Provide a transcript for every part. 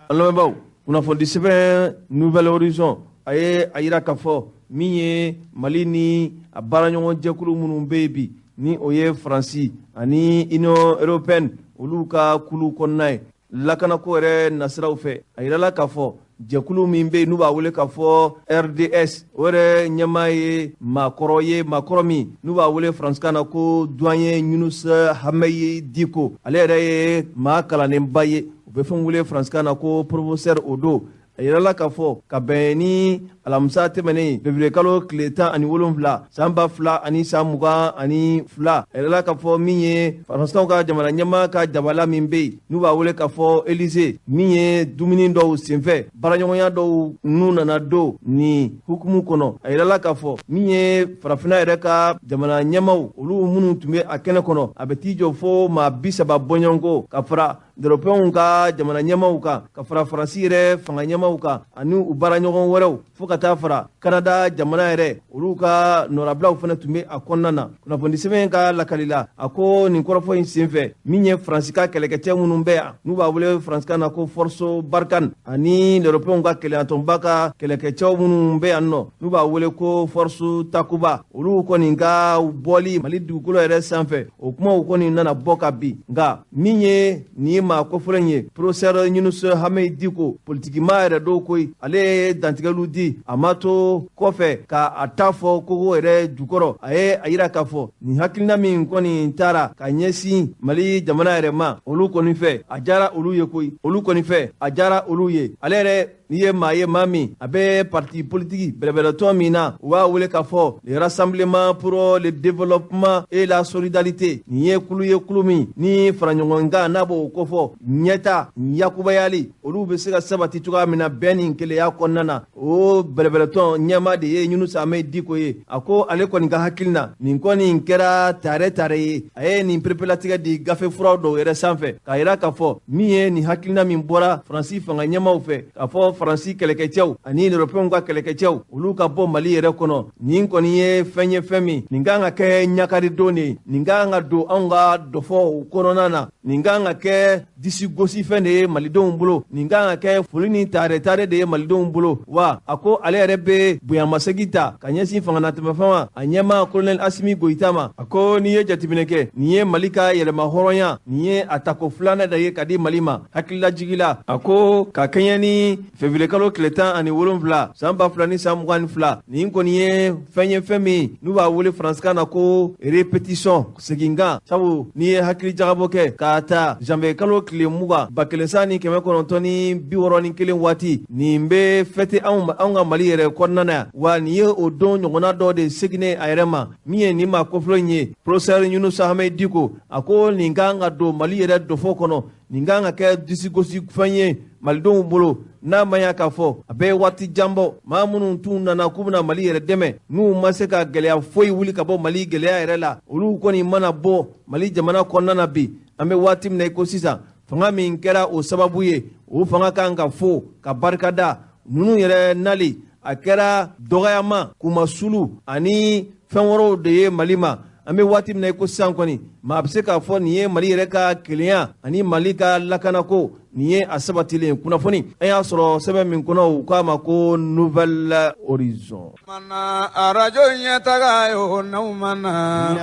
An lamɛnbaaw, kunnafoni sɛbɛn Nouvel Horizon, a ye a yira k'a fɔ min ye Mali ni a baaraɲɔgɔn jɛkulu minnu bɛ yen bi, ni o ye Faransi ani Union européenne, olu ka kulu kɔnɔna ye, lakanako yɛrɛ nasiraw fɛ, a yirala k'a fɔ jɛkulu min bɛ yen n'u b'a wele k'a fɔ RDS, o yɛrɛ ɲɛmaa ye maakɔrɔ ye, maakɔrɔ min n'u b'a wele faransikan na ko doyen Yunus Hamayi Diko. Ale yɛrɛ ye maa kalannenba ye, u bɛ fɛn wele faransikan na ko professeur. O don, a yirala k'a fɔ ka bɛn ni alamisa tɛmɛnen, février kalo tile 17, san 2022, a yirala k'a fɔ min ye Faransikanw ka jamana ɲɛmaa ka jabala min bɛ yen n'u b'a wele k'a fɔ Élysée, min ye dumuni dɔw senfɛ, baaraɲɔgɔnya dɔw n'u nana don nin hukumu kɔnɔ. A yirala k'a fɔ min ye farafinna yɛrɛ ka jamana ɲɛmaaw, olu minnu tun bɛ a kɛnɛ kɔnɔ, a bɛ t'i jɔ fo maa 30 bɔɲɔgɔnko, ka fara Européenw ka jamana ɲɛmaaw kan, ka fara Faransi yɛrɛ fanga ɲɛmaaw kan ani u baaraɲɔgɔn wɛrɛw, fo ka taa fara Kanada jamana yɛrɛ, olu ka nɔrabilaw fana tun bɛ a kɔnɔna na. Kunnafoni sɛbɛn ka lakali la, a ko nin kɔrɔfɔ in senfɛ, min ye Faransi ka kɛlɛkɛcɛ minnu bɛ yan n'u b'a wele faransikan na ko Force Barkhane, ani l'Européenw ka kɛlɛyatɔnba ka kɛlɛkɛcɛw minnu bɛ yan nɔ n'u b'a wele ko Force Takuba, olu kɔni ka bɔli Mali dugukolo yɛrɛ sanfɛ, o kumaw kɔni nana bɔ ka bin. Nka min ye nin ye maa kofɔlen ye, professeur Yunus Hamayi Diko, politikimaa yɛrɛ dɔw koyi, ale ye dantigɛliw di. A ma to kɔfɛ ka a ta fɔ kogo yɛrɛ jukɔrɔ. A ye a yira k'a fɔ nin hakilina min kɔni taara ka ɲɛsin Mali jamana yɛrɛ ma, olu kɔni fɛ a diyara olu ye koyi, olu kɔni fɛ a diyara olu ye. Ale yɛrɛ, n'i ye maa ye, maa min a bɛ parti politique bɛrɛbɛrɛtɔn min na, u b'a wele k'a fɔ le Rassemblement pour le développement et la solidarité, nin ye kulu ye, kulu min ni faraɲɔgɔnkan n'a b'o kofɔ ɲɛta yakubayali, olu bɛ se ka sabati cogoya min na bɛn ni kelenya kɔnɔna na, o bɛrɛbɛrɛtɔn ɲɛmaa de ye Yunus Hamayi Diko ye. A ko ale kɔni ka hakili na, nin kɔni kɛra tare tare ye. A ye nin perepelatigɛ di gafe furaw dɔw yɛrɛ sanfɛ, k'a yira k'a fɔ min ye nin hakilina min bɔra Faransi fanga ɲɛmaw fɛ, k'a fɔ Faransi kɛlɛkɛcɛw ani Européenw ka kɛlɛkɛcɛw, olu ka bɔ Mali yɛrɛ kɔnɔ, nin kɔni ye fɛn ye, fɛn min nin kan ka kɛ ɲakari don de ye, nin kan ka don anw ka dɔfɔw kɔnɔna na, nin kan ka kɛ disi gosi fɛn de ye malidenw bolo, nin kan ka kɛ foli ni tare tare de ye malidenw bolo. Wa a ko ale yɛrɛ bɛ bonyamasegin ta ka ɲɛsin fanganatɛmɛfanga a ɲɛmaa colonel Asimi Goyita ma. A ko n'i ye jateminɛ kɛ, nin ye Mali ka yɛrɛma hɔrɔnya, nin ye a tako filanan de ye ka di Mali ma. Hakililajigi la, a ko ka kɛɲɛ ni février kalo tile 17, san 2022, nin kɔni ye fɛn ye, fɛn min n'u b'a wele faransikan na ko répétition, seginkan, sabu n'i ye hakili jagabɔ kɛ k'a ta janvier kalo tile 20, 1961 waati, nin bɛ fêter anw ka Mali yɛrɛ kɔnɔna na yan. Wa nin ye o don ɲɔgɔnna dɔ de seginnen a yɛrɛ ma. Min ye nin maa kofɔlen in ye, professeur Yunus Hamayi Diko, a ko nin kan ka don Mali yɛrɛ dɔfɔ kɔnɔ, nin kan ka kɛ disigosi fɛn ye malidenw bolo, n'a ma ya k'a fɔ a bɛ waati jan bɔ, maa minnu tun nana k'u bɛna Mali yɛrɛ dɛmɛ, n'u ma se ka gɛlɛya foyi wuli ka bɔ Mali gɛlɛya yɛrɛ la, olu kɔni mana bɔ Mali jamana kɔnɔna na bi, an bɛ waati min na i ko sisan, fanga min kɛra o sababu ye, o fanga kan ka fo ka barikada. Ninnu yɛrɛ nali, a kɛra dɔgɔyama, kumasulu ani fɛn wɛrɛw de ye Mali ma. An bɛ waati min na i ko sisan kɔni, maa bɛ se k'a fɔ nin ye Mali yɛrɛ ka kelenya ani Mali ka lakanako, nin ye a sabatilen. Kunnafoni an y'a sɔrɔ sɛbɛn min kɔnɔ, u k'a ma ko Nouvel Horizon. Arajo ɲɛtaga ye o, n'aw mana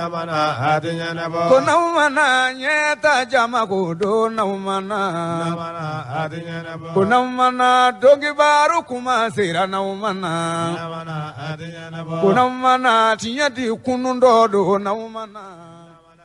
ko n'aw mana ɲɛta jama ko don, n'aw mana ko n'aw mana donkibaru kuma sera, n'aw mana ko n'aw mana tiɲɛ di kunun dɔ don, n'aw mana.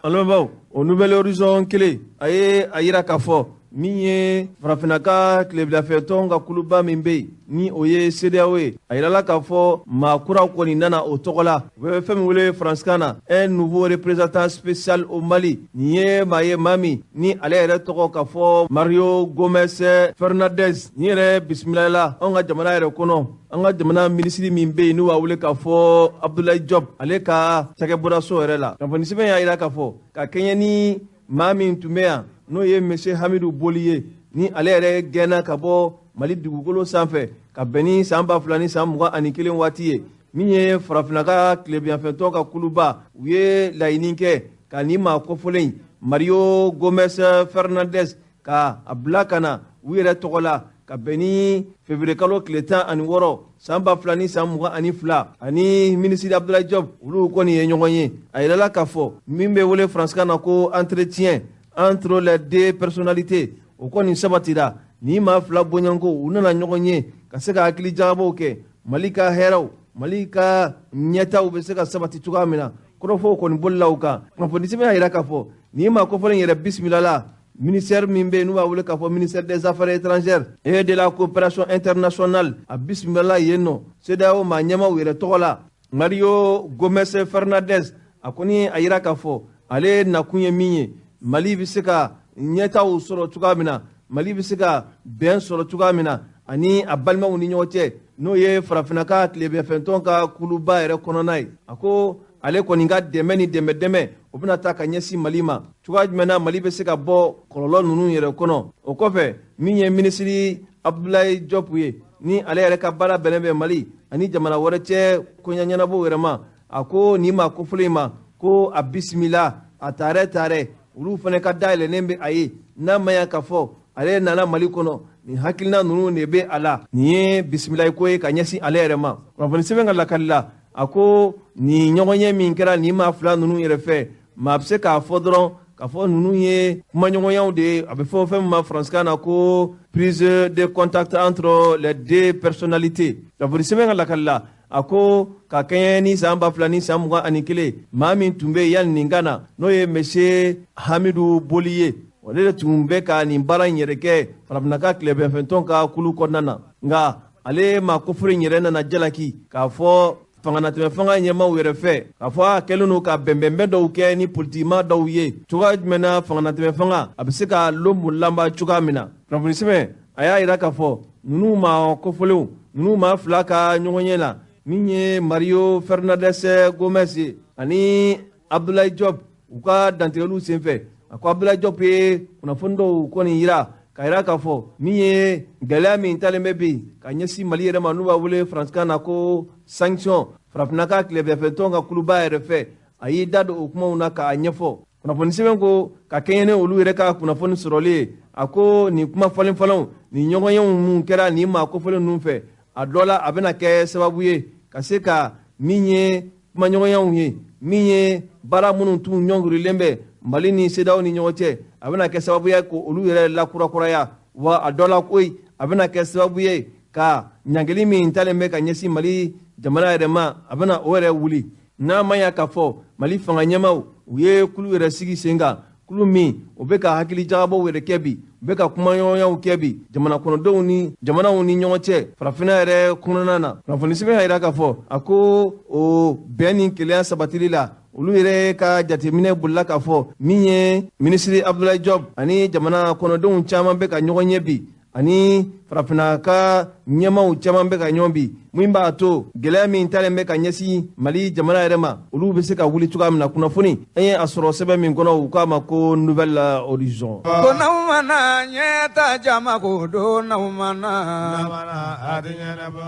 An lamɛnbaaw, o Nouvel Horizon kelen, a ye a yira k'a fɔ min ye farafinna ka tilebilafɛtɔn ka kuluba min bɛ yen, ni o ye CEDEAO ye, a yirala k'a fɔ maa kuraw kɔni nana o tɔgɔ la. U bɛ fɛn min wele faransikan na un nouveau représentant spécial au Mali. Nin ye maa ye, maa min ni ale yɛrɛ tɔgɔ k'a fɔ Mario Gomez Fernandez. Nin yɛrɛ bisimilala anw ka jamana yɛrɛ kɔnɔ, an ka jamana minisiri min bɛ yen n'u b'a wele k'a fɔ Abdoulaye Diop, ale ka cakɛbɔdaso yɛrɛ la. Kunnafoni sɛbɛn y'a yira k'a fɔ ka kɛɲɛ ni maa min tun bɛ yan, n'o ye monsieur Hamidu Boli ye, ni ale yɛrɛ gɛnna ka bɔ Mali dugukolo sanfɛ ka bɛn ni san 2021 waati ye, min ye farafinna ka tilebiyanfɛntɔ ka kuluba, u ye laɲini kɛ ka nin maa kofɔlen Mario Gomez Fernandez ka a bila ka na u yɛrɛ tɔgɔ la. ka bɛn ni février kalo tile 16 san 2022 ani minisiri Abdoulaye Diop, olu kɔni ye ɲɔgɔn ye. A yirala k'a fɔ min bɛ wele faransikan na ko entretien entre les deux personnalités, o kɔni sabatira. Ni maa fila bɔɲɔgɔnko, u nana ɲɔgɔn ye ka se ka hakili jagabɔw kɛ Mali ka hɛrɛw, Mali ka ɲɛtaw bɛ se ka sabati cogoya min na. Kɔrɔfɔw kɔni bolila u kan. Kunnafoni sɛbɛn y'a yira k'a fɔ nin maa kofɔlen yɛrɛ bisimila la ministère min bɛ yen n'u b'a wele k'a fɔ ministère des Affaires étrangères et de la Coopération internationale, a bisimila yen nɔ CEDEAO maa ɲɛmaaw yɛrɛ tɔgɔ la, Mario Gomez Fernandez. A kɔni a yira k'a fɔ ale nakun ye min ye, Mali bɛ se ka ɲɛtaw sɔrɔ cogoya min na, Mali bɛ se ka bɛn sɔrɔ cogoya min na ani a balimaw ni ɲɔgɔn cɛ, n'o ye farafinna ka tilebinfɛntɔn ka kuluba yɛrɛ kɔnɔna ye. A ko ale kɔni ka dɛmɛ ni dɛmɛ dɛmɛ o bɛna taa ka ɲɛsin Mali ma cogoya jumɛn na, Mali bɛ se ka bɔ kɔlɔlɔ ninnu yɛrɛ kɔnɔ. O kɔfɛ, min ye minisiri Abdoulaye Diop ye, ni ale yɛrɛ ka baara bɛnnen bɛ Mali ani jamana wɛrɛ cɛ koɲɛ ɲɛnabɔw yɛrɛ ma, a ko nin maa kofɔlen in ma ko a bisimila a taarɛ taarɛ, olu fana ka dayɛlɛnnen bɛ a ye, n'a ma ya k'a fɔ ale nana Mali kɔnɔ, nin hakilina ninnu de bɛ a la. Nin ye bisimilayi ko ye ka ɲɛsin ale yɛrɛ ma. Kunnafoni sɛbɛn ka lakali la, a ko nin ɲɔgɔnye min kɛra nin maa fila ninnu yɛrɛ fɛ, maa bɛ se k'a fɔ dɔrɔn k'a fɔ ninnu ye kumaɲɔgɔnyaw de ye. A bɛ fɔ fɛn min ma faransikan na ko prise de contact entre les deux personnalités. Kunnafoni sɛbɛn ka lakali la, a ko ka kɛɲɛ ni san 2021, maa min tun bɛ yanni nin ka na, n'o ye monsieur Hamidu Boli ye, ale de tun bɛ ka nin baara in yɛrɛ kɛ farafinna ka tilebinfɛntɔn ka kulu kɔnɔna na. Nka ale maa kofɔlen in yɛrɛ nana jalaki k'a fɔ fanganatɛmɛ fanga ɲɛmaaw yɛrɛ fɛ k'a fɔ a kɛlen don ka bɛnbɛnbɛn dɔw kɛ ni politikimaa dɔw ye, cogoya jumɛn na fanganatɛmɛ fanga a bɛ se ka lon lanba cogoya min na. Kunnafoni sɛbɛn a y'a yira k'a fɔ ninnu maa kofɔlenw, ninnu maa fila ka ɲɔgɔnye la, min ye Mario Fernandez Gomez ye ani Abdoulaye Diop, u ka dantigɛliw senfɛ, a ko Abdoulaye Diop ye kunnafoni dɔw kɔni yira k'a yira k'a fɔ min ye gɛlɛya min talen bɛ bi ka ɲɛsin Mali yɛrɛ ma, n'u b'a wele faransikan na ko sanction, farafinna ka tilebinfɛntɔn ka kuluba yɛrɛ fɛ, a y'i da don o kumaw na k'a ɲɛfɔ. Kunnafoni sɛbɛn ko ka kɛɲɛ ni olu yɛrɛ ka kunnafoni sɔrɔli ye, a ko nin kuma falen falenw, nin ɲɔgɔnyew mun kɛra nin maa kofɔlen ninnu fɛ, a dɔ la a bɛna kɛ sababu ye ka se ka min ye kumaɲɔgɔnyaw ye, min ye baara minnu tun ɲɔngirilen bɛ Mali ni CEDEAO ni ɲɔgɔn cɛ, a bɛna kɛ sababu ye ko olu yɛrɛ lakurakuraya. Wa a dɔ la koyi, a bɛna kɛ sababu ye ka ɲangili min talen bɛ ka ɲɛsin Mali jamana yɛrɛ ma, a bɛna o yɛrɛ wuli. N'a ma ɲa k'a fɔ Mali fanga ɲɛmaaw, u ye kulu yɛrɛ sigi sen kan, kulu min o bɛ ka hakili jagabɔw yɛrɛ kɛ bi, u bɛ ka kumaɲɔgɔnyaw kɛ bi jamana kɔnɔdenw ni jamanaw ni ɲɔgɔn cɛ farafinna yɛrɛ kɔnɔna na. Kunnafoni sɛbɛn y'a yira k'a fɔ a ko o bɛn ni kelenya sabatili la, olu yɛrɛ ka jateminɛ bolila k'a fɔ min ye minisiri Abdoulaye Diop ani jamana kɔnɔdenw caman bɛ ka ɲɔgɔn ye bi, ani farafinna ka ɲɛmaaw caman bɛ ka ɲɔgɔn bi, min b'a to gɛlɛya min talen bɛ ka ɲɛsin Mali jamana yɛrɛ ma, olu bɛ se ka wuli cogoya min na. Kunnafoni an ye a sɔrɔ sɛbɛn min kɔnɔ, u k'a ma ko Nouvel Horizon. Ko n'aw mana ɲɛta jama ko don n'aw mana,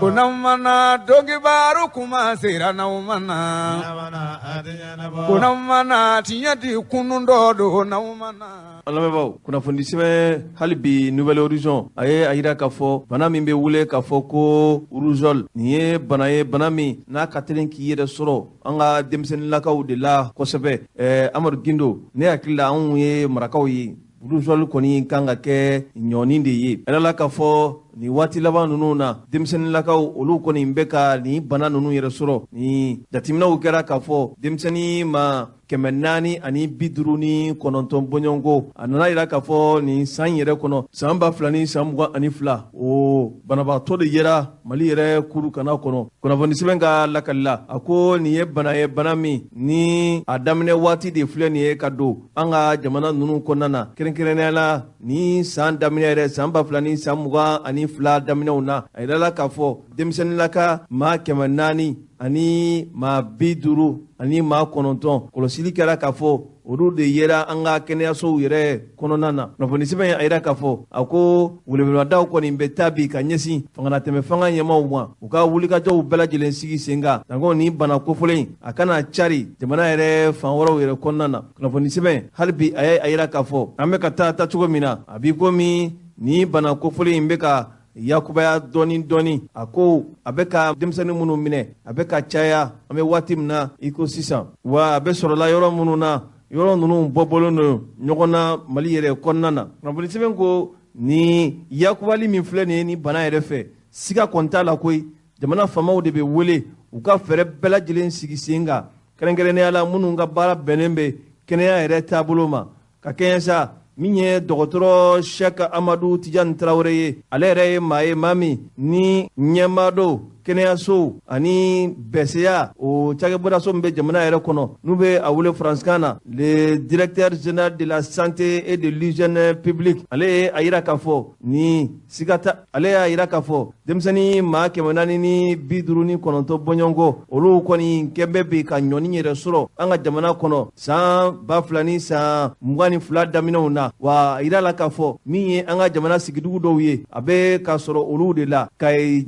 ko n'aw mana donkibaru kuma sera n'aw mana, ko n'aw mana tiɲɛ di kunun dɔ don n'aw mana. An lamɛnbaaw, kunnafoni sɛbɛn hali bi Nouvel Horizon a ye a yira k'a fɔ bana min bɛ wele k'a fɔ ko rougeole, nin ye bana ye, bana min n'a ka teli k'i yɛrɛ sɔrɔ an ka denmisɛnninlakaw de la kosɛbɛ. Amadu Gindo, ne hakili la anw ye marakaw ye, rougeole kɔni kan ka kɛ ɲɔni de ye. A yirala k'a fɔ nin waati laban ninnu na, denmisɛnninlakaw olu kɔni bɛ ka nin bana ninnu yɛrɛ sɔrɔ. Nin jateminɛw kɛra k'a fɔ denmisɛnnin ma 459 bɔɲɔgɔnko, a nana yira k'a fɔ nin san yɛrɛ kɔnɔ, san 2022, o banabaatɔ de yera Mali yɛrɛ kuru kana kɔnɔ. Kunnafoni sɛbɛn ka lakali la, a ko nin ye bana ye, bana min ni a daminɛ waati de filɛ nin ye ka don an ka jamana ninnu kɔnɔna na, kɛrɛnkɛrɛnnenya la ni san daminɛ yɛrɛ, san 2022 daminɛw na. A yirala k'a fɔ denmisɛnninlaka maa 400 ani maa 59, kɔlɔsili kɛra k'a fɔ olu de yera an ka kɛnɛyasow yɛrɛ kɔnɔna na. Kunnafoni sɛbɛn a yira k'a fɔ a ko welewelemadaw kɔni bɛ taa bi ka ɲɛsin fanganatɛmɛ fanga ɲɛmaaw ma, u ka wulikajɔw bɛɛ lajɛlen sigi sen kan sanko nin bana kofɔlen a kana cari jamana yɛrɛ fan wɛrɛw yɛrɛ kɔnɔna na. Kunnafoni sɛbɛn hali bi a ye a yira k'a fɔ an bɛ ka taa taacogo min na, a b'i komi nin bana kofɔlen in bɛ ka yakubaya dɔɔni dɔɔni. A ko a bɛ ka denmisɛnnin minnu minɛ, a bɛ ka caya an bɛ waati min na i ko sisan, wa a bɛ sɔrɔla yɔrɔ minnu na, yɔrɔ ninnu bɔbɔlen don ɲɔgɔn na Mali yɛrɛ kɔnɔna na. Kunnafoni sɛbɛn ko ni yakubali min filɛ nin ye ni bana yɛrɛ fɛ, siga kɔni t'a la koyi, jamana faamaw de bɛ wele u ka fɛɛrɛ bɛɛ lajɛlen sigi sen kan, kɛrɛnkɛrɛnnenya la minnu ka baara bɛnnen bɛ kɛnɛya yɛrɛ taabolo ma. Ka kɛɲɛ sa min ye dɔgɔtɔrɔ Cheikh Amadu Tijani Tarawele ye, ale yɛrɛ ye maa ye, maa min ni ɲɛmaa don kɛnɛyasow ani bɛseya o cakɛbɔdaso min bɛ jamana yɛrɛ kɔnɔ, n'u bɛ a wele faransikan na le directeur général de la santé et de l'hygiène publique. Ale ye a yira k'a fɔ ni siga ta, ale y'a yira k'a fɔ denmisɛnnin maa 459 bɔɲɔgɔnko, olu kɔni kɛn bɛ bi ka ɲɔni yɛrɛ sɔrɔ an ka jamana kɔnɔ san 2022 daminɛw na. Wa a yira la k'a fɔ min ye an ka jamana sigidugu dɔw ye, a bɛ ka sɔrɔ olu de la. Kayi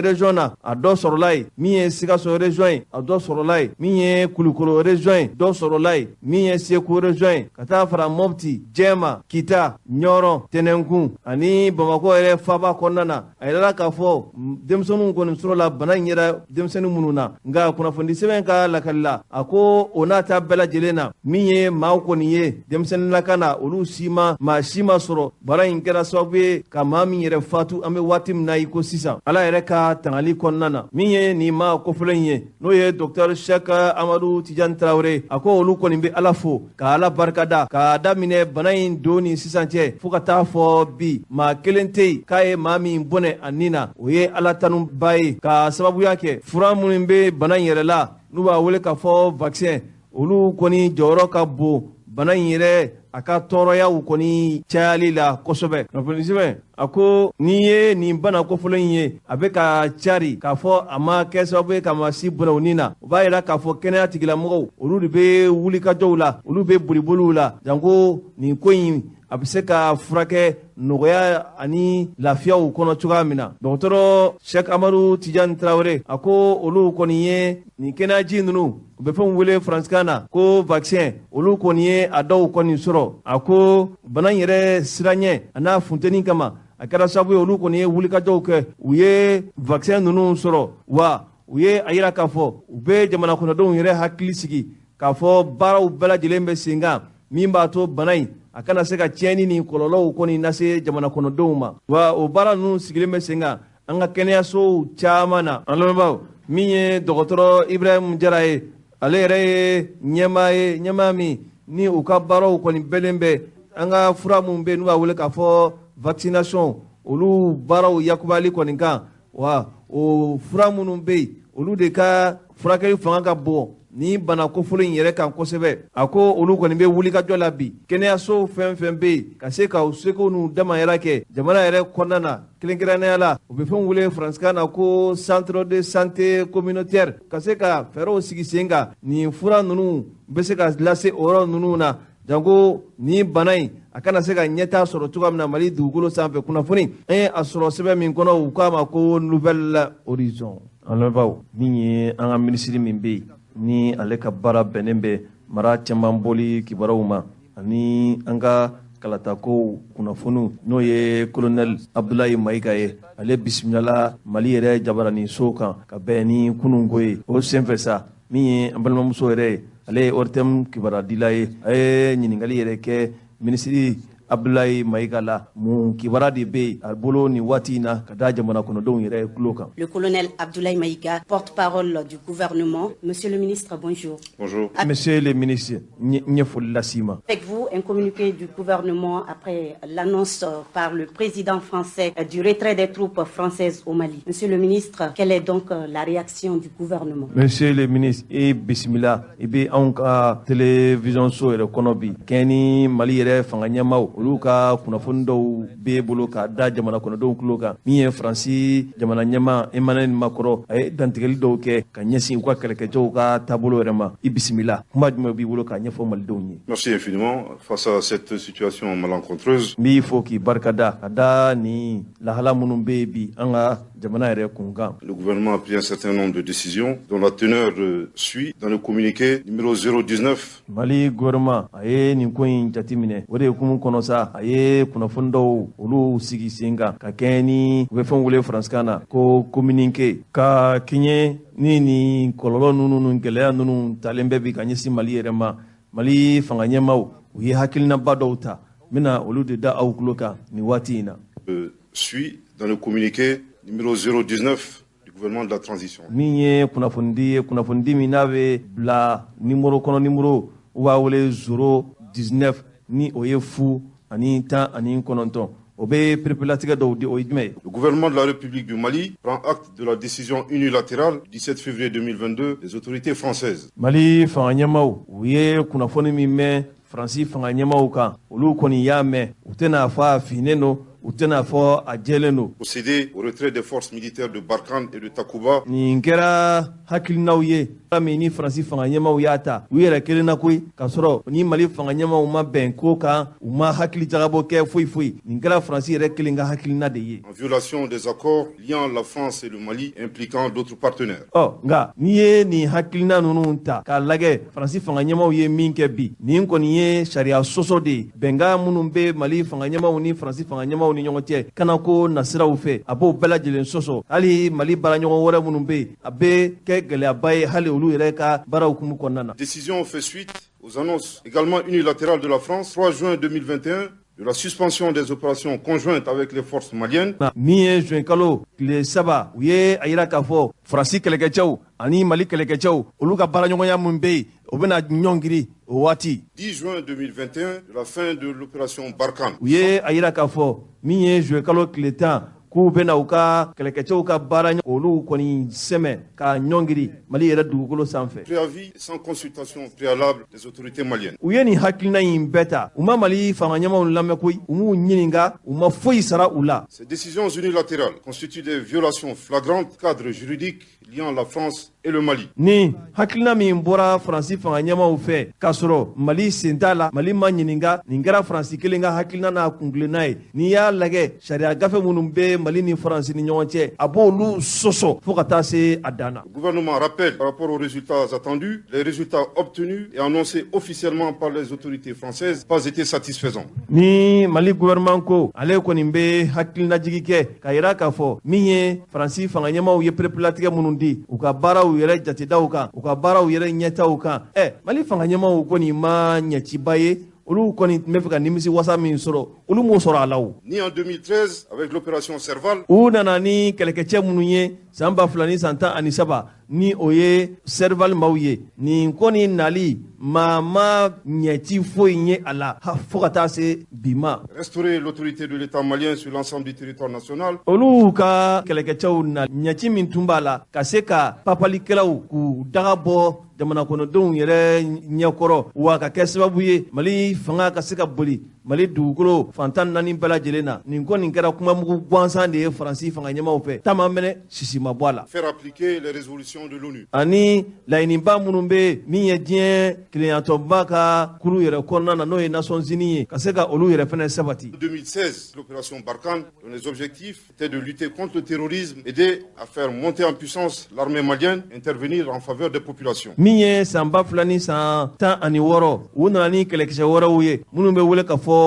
région na, a dɔ sɔrɔla yen. Min ye Sikaso région ye, a dɔ sɔrɔla yen. Min ye Kulukoro région ye, dɔ sɔrɔla yen. Min ye Segu région ye, ka taa fara Mɔpti, Jɛma, Kita, Ɲɔrɔn, Tɛnɛnkun ani Bamakɔ yɛrɛ faaba kɔnɔna na, a yirala k'a fɔ denmisɛnninw kɔni sɔrɔla bana in yɛrɛ denmisɛnnin minnu na. Nka kunnafoni sɛbɛn ka lakali la, a ko o n'a ta bɛɛ lajɛlen na, min ye maaw kɔni ye denmisɛnnin lakana, olu si ma, maa si ma sɔrɔ bana in kɛra sababu ye ka maa min yɛrɛ fatu an bɛ waati min na i ko sisan, Ala yɛrɛ ka tangali kɔnɔna na. Min ye nin maa kofɔlen ye, n'o ye docteur Cheikh Amadu Tijani Tarawele, a ko olu kɔni bɛ Ala fo ka Ala barikada k'a daminɛ bana in don ni sisan cɛ fo ka taa fɔ bi, maa kelen tɛ yen k'a ye maa min bɔnɛ a nin na. O ye Ala tanuba ye, ka sababuya kɛ fura minnu bɛ bana in yɛrɛ la, n'u b'a wele k'a fɔ vaccin, olu kɔni jɔyɔrɔ ka bon bana in yɛrɛ a ka tɔɔrɔyaw kɔni cayali la kosɛbɛ. Kunnafoni sɛbɛn a ko n'i ye nin bana kofɔlen in ye, a bɛ ka cari k'a fɔ a ma kɛ sababu ye ka maa si bɔnɛ u ni na, o b'a yira k'a fɔ kɛnɛya tigilamɔgɔw, olu de bɛ wulikajɔw la, olu bɛ boliboliw la, janko nin ko in a bɛ se ka furakɛ nɔgɔya ani lafiyaw kɔnɔ cogoya min na. Dɔgɔtɔrɔ Cheikh Amadu Tijani Tarawele a ko olu kɔni ye nin kɛnɛyaji ninnu, u bɛ fɛn wele faransikan na ko vaccin, olu kɔni ye a dɔw kɔni sɔrɔ. A ko bana in yɛrɛ siranɲɛ a n'a funteni kama, a kɛra sababu ye olu kɔni ye wulikajɔw kɛ, u ye vaccin ninnu sɔrɔ. Wa u ye a yira k'a fɔ u bɛ jamana kɔnɔdenw yɛrɛ hakili sigi k'a fɔ baaraw bɛɛ lajɛlen bɛ sen kan min b'a to bana in a kana se ka tiɲɛni ni kɔlɔlɔw kɔni lase jamana kɔnɔdenw ma. Wa o baara ninnu sigilen bɛ sen kan an ka kɛnɛyasow caman na. An lamɛnbaaw, min ye dɔgɔtɔrɔ Ibrahim Jara ye, ale yɛrɛ ye ɲɛmaa ye, ɲɛmaa min ni u ka baaraw kɔni bɛlen bɛ an ka fura minnu bɛ yen n'u b'a wele k'a fɔ vaccination, olu baaraw yakubali kɔni kan. Wa o fura minnu bɛ yen, olu de ka furakɛli fanga ka bon ni bana kofɔlen in yɛrɛ kan kosɛbɛ. A ko olu kɔni bɛ wulikajɔ la bi kɛnɛyaso fɛn fɛn bɛ yen, ka se ka u seko n'u damayɛrɛ kɛ jamana yɛrɛ kɔnɔna na, kɛrɛnkɛrɛnnenya la u bɛ fɛn wele faransikan na ko centre de santé communautaire, ka se ka fɛɛrɛw sigi sen kan nin fura ninnu bɛ se ka lase o yɔrɔ ninnu na, janko ni bana in a kana se ka ɲɛtaa sɔrɔ cogoya min na Mali dugukolo sanfɛ. Kunnafoni an ye a sɔrɔ sɛbɛn min kɔnɔ, u k'a ma ko Nouvel Horizon. An lamɛnbaaw, min ye an ka minisiri min bɛ yen ni ale ka baara bɛnnen bɛ mara caman bɔli kibaruyaw ma ani an ka kalatakow kunnafoniw, n'o ye colonel Abdoulaye Mayiga ye, ale bisimilala Mali yɛrɛ jabaraninso kan ka bɛn ni kununko ye. O senfɛ sa, min ye an balimamuso yɛrɛ ye, ale ye ORTM kibaruya ye, a ye ɲininkali yɛrɛ kɛ minisiri Abdoulaye Maïga la, mun kibaruya de bɛ yen a bolo nin waati in na ka da jamana kɔnɔdenw yɛrɛ tulo kan. Le colonel Abdoulaye Maïga, porte-parole du gouvernement. Monsieur le ministre, bonjour. Bonjour. Monsieur le ministre, n ye foli las'i ma. Avec vous, un communiqué du gouvernement après l'annonce par le président français du retrait des troupes françaises au Mali. Monsieur le ministre, quelle est donc la réaction du gouvernement? Monsieur le ministre, i bisimila, i bɛ anw ka télévision so yɛrɛ kɔnɔ bi. Kɛɲɛ ni Mali yɛrɛ fanga ɲɛmaaw, olu ka kunnafoni dɔw b'e bolo k'a da jamana kɔnɔdenw tulo kan. Min ye Faransi jamana ɲɛmaa Emmanuel Macron, a ye dantigɛli dɔw kɛ ka ɲɛsin u ka kɛlɛkɛcɛw ka taabolo yɛrɛ ma. I bisimila, kuma jumɛn b'i bolo k'a ɲɛfɔ malidenw ye? Merci infiniment. Face à cette situation malencontreuse, n b'i fo k'i barikada ka da ni lahala minnu bɛ yen bi an ka jamana yɛrɛ kun kan. Le gouvernement a pris un certain nombre de décisions dont la teneur suit dans le communiqué numéro 019. Mali gouvernement a ye nin ko in jateminɛ, o de hukumu kɔnɔ sa, a ye kunnafoni dɔw olu sigi sen kan ka kɛɲɛ ni u bɛ fɛn wele faransikan na ko communiqué, ka kɛɲɛ ni nin kɔlɔlɔ ninnu ni gɛlɛya ninnu talen bɛ bi ka ɲɛsin Mali yɛrɛ ma. Mali fanga ɲɛmaaw, u ye hakilinaba dɔw ta, n bɛna olu de da aw tulo kan nin waati in na. Suit dans le communiqué numéro 019 du gouvernement de la transition. Min ye kunnafonidi ye, kunnafonidi min n'a bɛ bila nimoro kɔnɔ, nimoro u b'a wele 019, ni o ye 019, o bɛ perepelatigɛ dɔw di, o ye jumɛn ye? Le gouvernement de la République du Mali prend acte de la décision unilatérale du 17 février 2022 des autorités françaises. Mali fanga ɲɛmaaw, u ye kunnafoni min mɛn Faransi fanga ɲɛmaaw kan, olu kɔni y'a mɛn, u tɛna fɔ a finnen don, u tɛna fɔ a jɛlen don. Procéder au retrait des forces militaires de Barkhane et de Takuba. Nin kɛra hakilinaw ye min ni Faransi fanga ɲɛmaaw y'a ta u yɛrɛ kelen na koyi, k'a sɔrɔ ni Mali fanga ɲɛmaaw ma bɛn ko kan, u ma hakili jagabɔ kɛ foyi foyi. Nin kɛra Faransi yɛrɛ kelen ka hakilina de ye. En violation des accords liant la France et le Mali impliquant d'autres partenaires. Ɔ nka n'i ye nin hakilina ninnu ta k'a lajɛ, Faransi fanga ɲɛmaaw ye min kɛ bi, nin kɔni ye sariya sɔsɔ de ye. Bɛnkan minnu bɛ Mali fanga ɲɛmaaw ni Faransi fanga ɲɛmaaw ni ɲɔgɔn cɛ kanako nasiraw fɛ, a b'o bɛɛ lajɛlen sɔsɔ. Hali Mali baaraɲɔgɔn wɛrɛ minnu bɛ yen, a bɛ kɛ gɛlɛyaba ye hali olu yɛrɛ ka baaraw hukumu kɔnɔna na. Décision fait suite aux annonces également unilatérales de la France 3 juin 2021 de la suspension des opérations conjointes avec les forces maliennes. Min ye juin kalo tile 3, u ye a yira k'a fɔ Faransi kɛlɛkɛcɛw ani Mali kɛlɛkɛcɛw, olu ka baaraɲɔgɔnya min bɛ yen, o bɛna ɲɔngiri o waati. 10 juin 2021, de la fin de l'opération Barkhane. U ye a yira k'a fɔ min ye juin kalo tile 10, k'u bɛna u ka kɛlɛkɛcɛw ka baara olu kɔni sɛmɛ ka ɲɔngiri Mali yɛrɛ dugukolo sanfɛ. Préavis sans consultation préalable des autorités maliennes. U ye nin hakilina in bɛɛ ta, u ma Mali fanga ɲɛmaaw lamɛn koyi, u m'u ɲininka, u ma foyi sara u la. Ces décisions unilatérales constituent des violations flagrantes cadre juridique liant la France et le Mali. Ni hakilina min bɔra Faransi fanga ɲɛmaaw fɛ k'a sɔrɔ Mali sen t'a la, Mali ma ɲininka, nin kɛra Faransi kelen ka hakilina n'a kunkilenna ye. N'i y'a lajɛ, sariya gafe minnu bɛ Mali ni Faransi ni ɲɔgɔn cɛ, a b'olu sɔsɔ fo ka taa se a dan na. Le gouvernement rappelle par rapport aux résultats attendus, les résultats obtenus et annoncés officiellement par les autorités françaises pas été satisfaisants. Ni Mali gouvernement ko ale kɔni bɛ hakilinajigi kɛ k'a yira k'a fɔ min ye Faransi fanga ɲɛmaaw ye perepelatigɛ minnu di u ka baaraw yɛrɛ jatedaw kan, u ka baaraw yɛrɛ ɲɛtaw kan, Mali fanga ɲɛmaaw kɔni ma ɲɛciba ye, olu kɔni tun bɛ fɛ ka nimisi wasa min sɔrɔ, olu m'o sɔrɔ a la o. Ni en 2013 avec l'opération Serval. U nana ni kɛlɛkɛcɛ minnu ye san 2013, ni o ye Serval maaw ye, nin kɔni nali maa ma ɲɛci foyi ye a la fo ka taa se bi ma. Restaurer l'autorité de l'État malien sur l'ensemble du territoire national. Olu ka kɛlɛkɛcɛw na ɲɛci min tun b'a la ka se ka papalikɛlaw k'u daga bɔ jamana kɔnɔdenw yɛrɛ ɲɛkɔrɔ, wa ka kɛ sababu ye Mali fanga ka se ka boli Mali dugukolo fan 14 bɛɛ lajɛlen na, nin ko nin kɛra kumamugu gansan de ye Faransi fanga ɲɛmaaw fɛ, taama mɛnɛ sisi ma bɔ a la. Faire appliquer les résolutions de l'ONU. Ani laɲiniba minnu bɛ min ye diɲɛ kelenyatɔnba ka kuru yɛrɛ kɔnɔna na, n'o ye Nations Unies ye, ka se ka olu yɛrɛ fɛnɛ sabati. 2016, l'opération Barkhane, dont les objectifs étaient de lutter contre le terrorisme, aider à faire monter en puissance l'armée malienne, intervenir en faveur des populations. Min ye san 2016, u nana ni kɛlɛkisɛ wɛrɛw ye minnu bɛ wele ka fɔ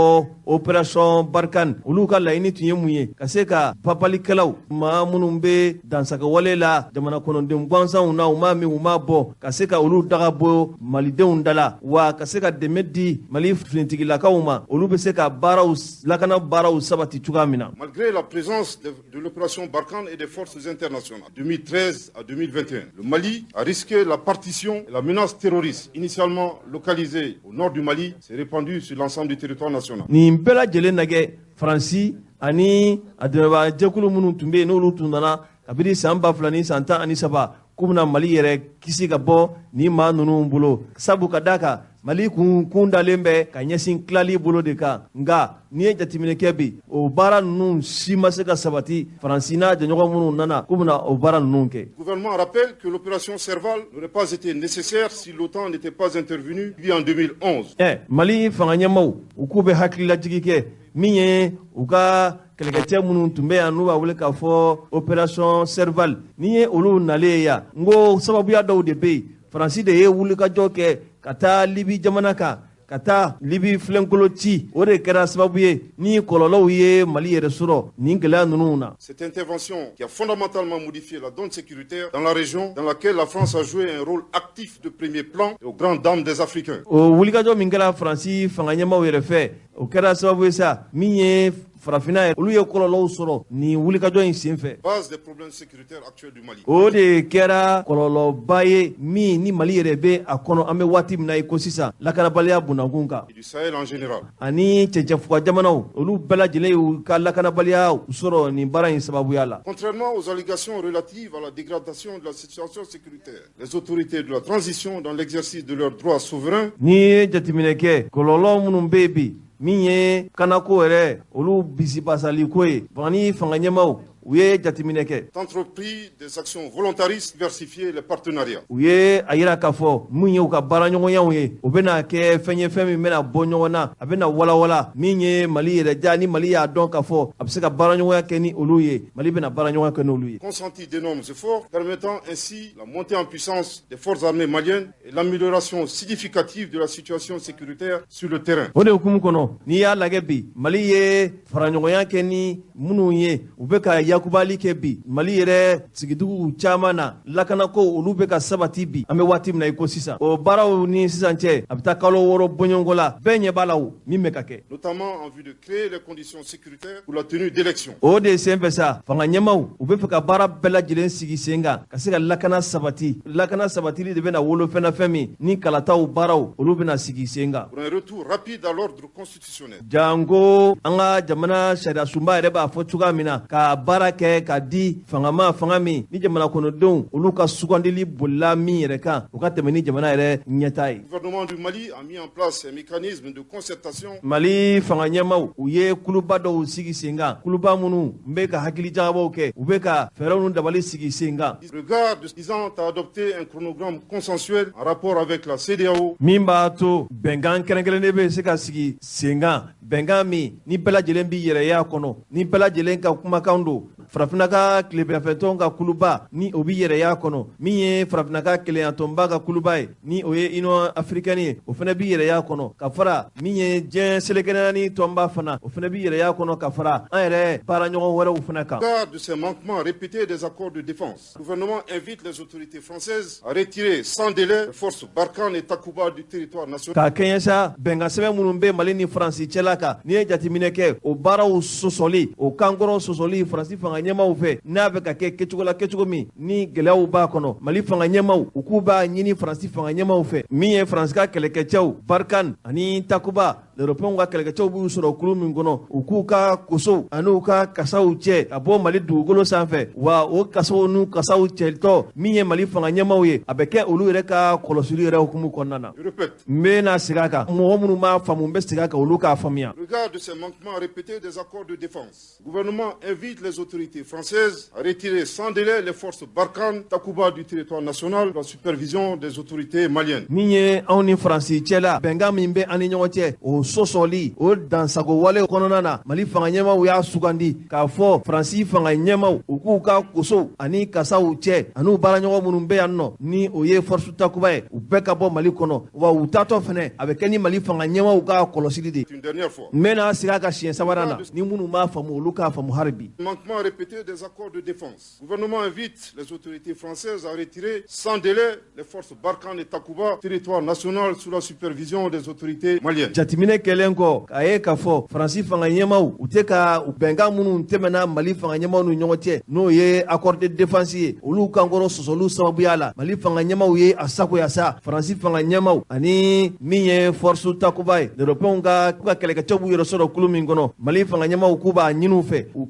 opération Barkhane. Olu ka laɲini tun ye mun ye? Ka se ka papalikɛlaw, maa minnu bɛ dansagawale la jamana kɔnɔden gansanw na, u m'a min u m'a bɔ, ka se ka olu daga bɔ malidenw da la, wa ka se ka dɛmɛ di Mali finitigilakaw ma, olu bɛ se ka baaraw lakana baaraw sabati cogoya min na. Malgré la présence de l'opération Barkhane et des forces internationales 2013 à 2021, le Mali a risqué la partition et la menace terroriste initialement localisée au nord du Mali s'est répandue sur l'ensemble du territoire national. Nin bɛɛ lajɛlen nɛgɛ Faransi ani a dɛmɛbaa jɛkulu minnu tun bɛ yen, n'olu tun nana kabini san 2013 k'u bɛna Mali yɛrɛ kisi ka bɔ nin maa ninnu bolo, sabu ka d'a kan Mali kun dalen bɛ ka ɲɛsin tilali bolo de kan. Nka n'i ye jateminɛ kɛ bi, o baara ninnu si ma se ka sabati. Faransi n'a jɛɲɔgɔn minnu nana k'u bɛna o baara ninnu kɛ. Le gouvernement rappelle que l'opération Serval n'aurait pas été nécessaire si l'OTAN n'était pas intervenue en 2011. Mali fanga ɲɛmaaw, u k'u bɛ hakililajigi kɛ Min ye u ka kɛlɛkɛcɛ minnu tun bɛ yan, n'u b'a wele k'a fɔ opération Serval, ni ye olu nalen ye yan, n ko sababuya dɔw de bɛ yen. Faransi de ye wulikajɔ kɛ ka taa Libi jamana kan, ka taa Libi filenkolo ci. O de kɛra sababu ye ni kɔlɔlɔw ye Mali yɛrɛ sɔrɔ nin gɛlɛya ninnu na. Cette intervention qui a fondamentalement modifié la donne sécuritaire dans la région, dans laquelle la France a joué un rôle actif de premier plan aux grandes dames des Africains. O wulikajɔ min kɛra Faransi fanga ɲɛmaw yɛrɛ fɛ, o kɛra sababu ye sa min ye Farafinna ye, olu ye kɔlɔlɔw sɔrɔ nin wulikajɔ in senfɛ. Base des problèmes sécuritaires actuels du Mali. O de kɛra kɔlɔlɔba ye min ni Mali yɛrɛ bɛ a kɔnɔ an bɛ waati min na i ko sisan, lakanabaliya bunakun kan. Et du Sahel en général. Ani cɛncɛnfuga jamanaw, olu bɛɛ lajɛlen y'u ka lakanabaliya sɔrɔ nin baara in sababuya la. Contrairement aux allégations relatives à la dégradation de la situation sécuritaire, les autorités de la transition, dans l'exercice de leurs droits souverains, N'i ye jateminɛ kɛ, kɔlɔlɔ minnu bɛ yen bi, min ye kanako yɛrɛ, olu bisibasaliko ye, ni fanga ɲɛmaw, u ye jateminɛ kɛ, entrepris des actions volontaristes, diversifier les partenariats. U ye a yira k'a fɔ mun ye u ka baaraɲɔgɔnyaw ye, o bɛna kɛ fɛn ye, fɛn min bɛna bɔ ɲɔgɔn na, a bɛna walawala. Min ye Mali yɛrɛ ja, ni Mali y'a dɔn k'a fɔ a bɛ se ka baaraɲɔgɔnya kɛ ni olu ye, Mali bɛna baaraɲɔgɔnya kɛ n'olu ye. Consenti d'énormes efforts permettant ainsi la montée en puissance des forces armées maliennes et l'amélioration significative de la situation sécuritaire sur le terrain. O de hukumu kɔnɔ, n'i y'a lajɛ bi, Mali ye faraɲɔgɔnya kɛ ni minnu ye, u bɛ ka yakubali kɛ bi Mali yɛrɛ sigiduguw caman na, lakanako olu bɛ ka sabati bi an bɛ waati min na i ko sisan. O baaraw ni sisan cɛ, a bɛ taa kalo 6 bɔɲɔgɔnko la. Bɛɛ ɲɛ b'a la o min bɛ ka kɛ. Notamment en vue de créer les conditions sécuritaires pour la tenue d'élections. O de sen fɛ sa, fanga ɲɛmaw, u bɛ fɛ ka baara bɛɛ lajɛlen sigi sen kan ka se ka lakana sabati. Lakana sabatili de bɛna wolo fɛn na, fɛn min ni kalataw baaraw olu bɛna sigi sen kan. Pour un retour rapide à l'ordre constitutionnel. Janko an ka jamana sariya sunba yɛrɛ b'a fɔ cogoya min na, ka baara kɛ ka di fangama, fanga min ni jamana kɔnɔdenw olu ka sugandili bolila min yɛrɛ kan, o ka tɛmɛ ni jamana yɛrɛ ɲɛta ye. Le gouvernement du Mali a mis en place un mécanisme de concertation Mali fanga ɲɛmaw, u ye kuluba dɔw sigi sen kan, kuluba minnu n bɛ ka hakili jagabɔw kɛ, u bɛ ka fɛɛrɛw ni dabali sigi sen kan regard de visant à adopter un chronogramme consensuel en rapport avec la CEDEAO min b'a to bɛnkan kɛrɛnkɛrɛnnen bɛ se ka sigi sen kan, bɛnkan min ni bɛɛ lajɛlen b'i yɛrɛya kɔnɔ, ni bɛɛ lajɛlen ka kumakan don. Farafinna ka tilebinfɛtɔn ka kuluba, ni o b'i yɛrɛya kɔnɔ, min ye Farafinna ka kelenyatɔnba ka kuluba ye, ni o ye Union africaine ye, o fana b'i yɛrɛya kɔnɔ, ka fara min ye diɲɛ seleke naani tɔnba fana, o fana b'i yɛrɛya kɔnɔ, ka fara an yɛrɛ baaraɲɔgɔn wɛrɛw fana kan. Regard de ces manquements répétés des accords de défense, le gouvernement invite les autorités françaises à retirer sans délai les forces Barkhane et Takuba du territoire national. Ka kɛɲɛ sa bɛnkan sɛbɛn minnu bɛ Mali ni Faransi cɛla kan, n'i ye jateminɛ kɛ, o baaraw sɔsɔli, o kankɔrɔ sɔsɔli Faransi fanga ɲɛmaw fɛ, n'a bɛ ka kɛ kɛcogo la, kɛcogo min ni gɛlɛyaw b'a kɔnɔ, Mali fanga ɲɛmaw, u k'u b'a ɲini Faransi fanga ɲɛmaw fɛ, min ye Faransi ka kɛlɛkɛcɛw Barkhane ani Takuba, Européens ka kɛlɛkɛcɛw b'u sɔrɔ kulu min kɔnɔ, u k'u ka kosow ani ka kasaw cɛ ka bɔ Mali dugukolo sanfɛ. Wa o kasaw n'u kasaw cɛtɔ, min ye Mali fanga ɲɛmaw ye, a bɛ kɛ olu yɛrɛ ka kɔlɔsili yɛrɛ hukumu kɔnɔna na. Je répète, N bɛ na segin a kan, mɔgɔ minnu b'a faamu, n bɛ segin a kan, olu k'a faamuya. Regard de ces manquements répétés des accords de défense, le gouvernement invite les autorités françaises à retirer sans délai les forces Barkhane, Takuba du territoire national, la supervision des autorités maliennes. Min ye anw ni Faransi cɛla bɛnkan min bɛ an ni ɲɔgɔn cɛ, o sɔsɔli, o dansago wale kɔnɔna na, Mali fanga ɲɛmaw y'a sugandi k'a fɔ Faransi fanga ɲɛmaw, u k'u ka kosow ani kasaw cɛ, an'u baaraɲɔgɔn minnu bɛ yan nɔ, ni o ye force Takuba ye, u bɛɛ ka bɔ Mali kɔnɔ. Wa u taatɔ fɛnɛ, a bɛ kɛ ni Mali fanga ɲɛmaw ka kɔlɔsili de ye. Une dernière fois. N bɛna segin a kan siɲɛ sabanan na, ni minnu b'a faamu, olu k'a faamu hali bi. Manquements répétés des accords de défense. Le gouvernement invite les autorités françaises à retirer sans délai les forces Barkhane et Takuba, territoire national, sous la supervision des autorités maliennes. Jateminɛ kɛlen kɔ, a ye k'a fɔ Faransi fanga ɲɛmaw, u tɛ ka bɛnkan minnu tɛmɛna Mali fanga ɲɛmaw ni ɲɔgɔn cɛ, n'o ye accord de défense ye, olu kankɔrɔ sɔsɔliw sababuya la, Mali fanga ɲɛmaw ye a sagoya sa Faransi fanga ɲɛmaw ani min ye force Takuba ye, Européens ka kɛlɛkɛcɛw b'u yɛrɛ sɔrɔ kulu min kɔnɔ, Mali fanga ɲɛmaw k'u b'a ɲini u fɛ, u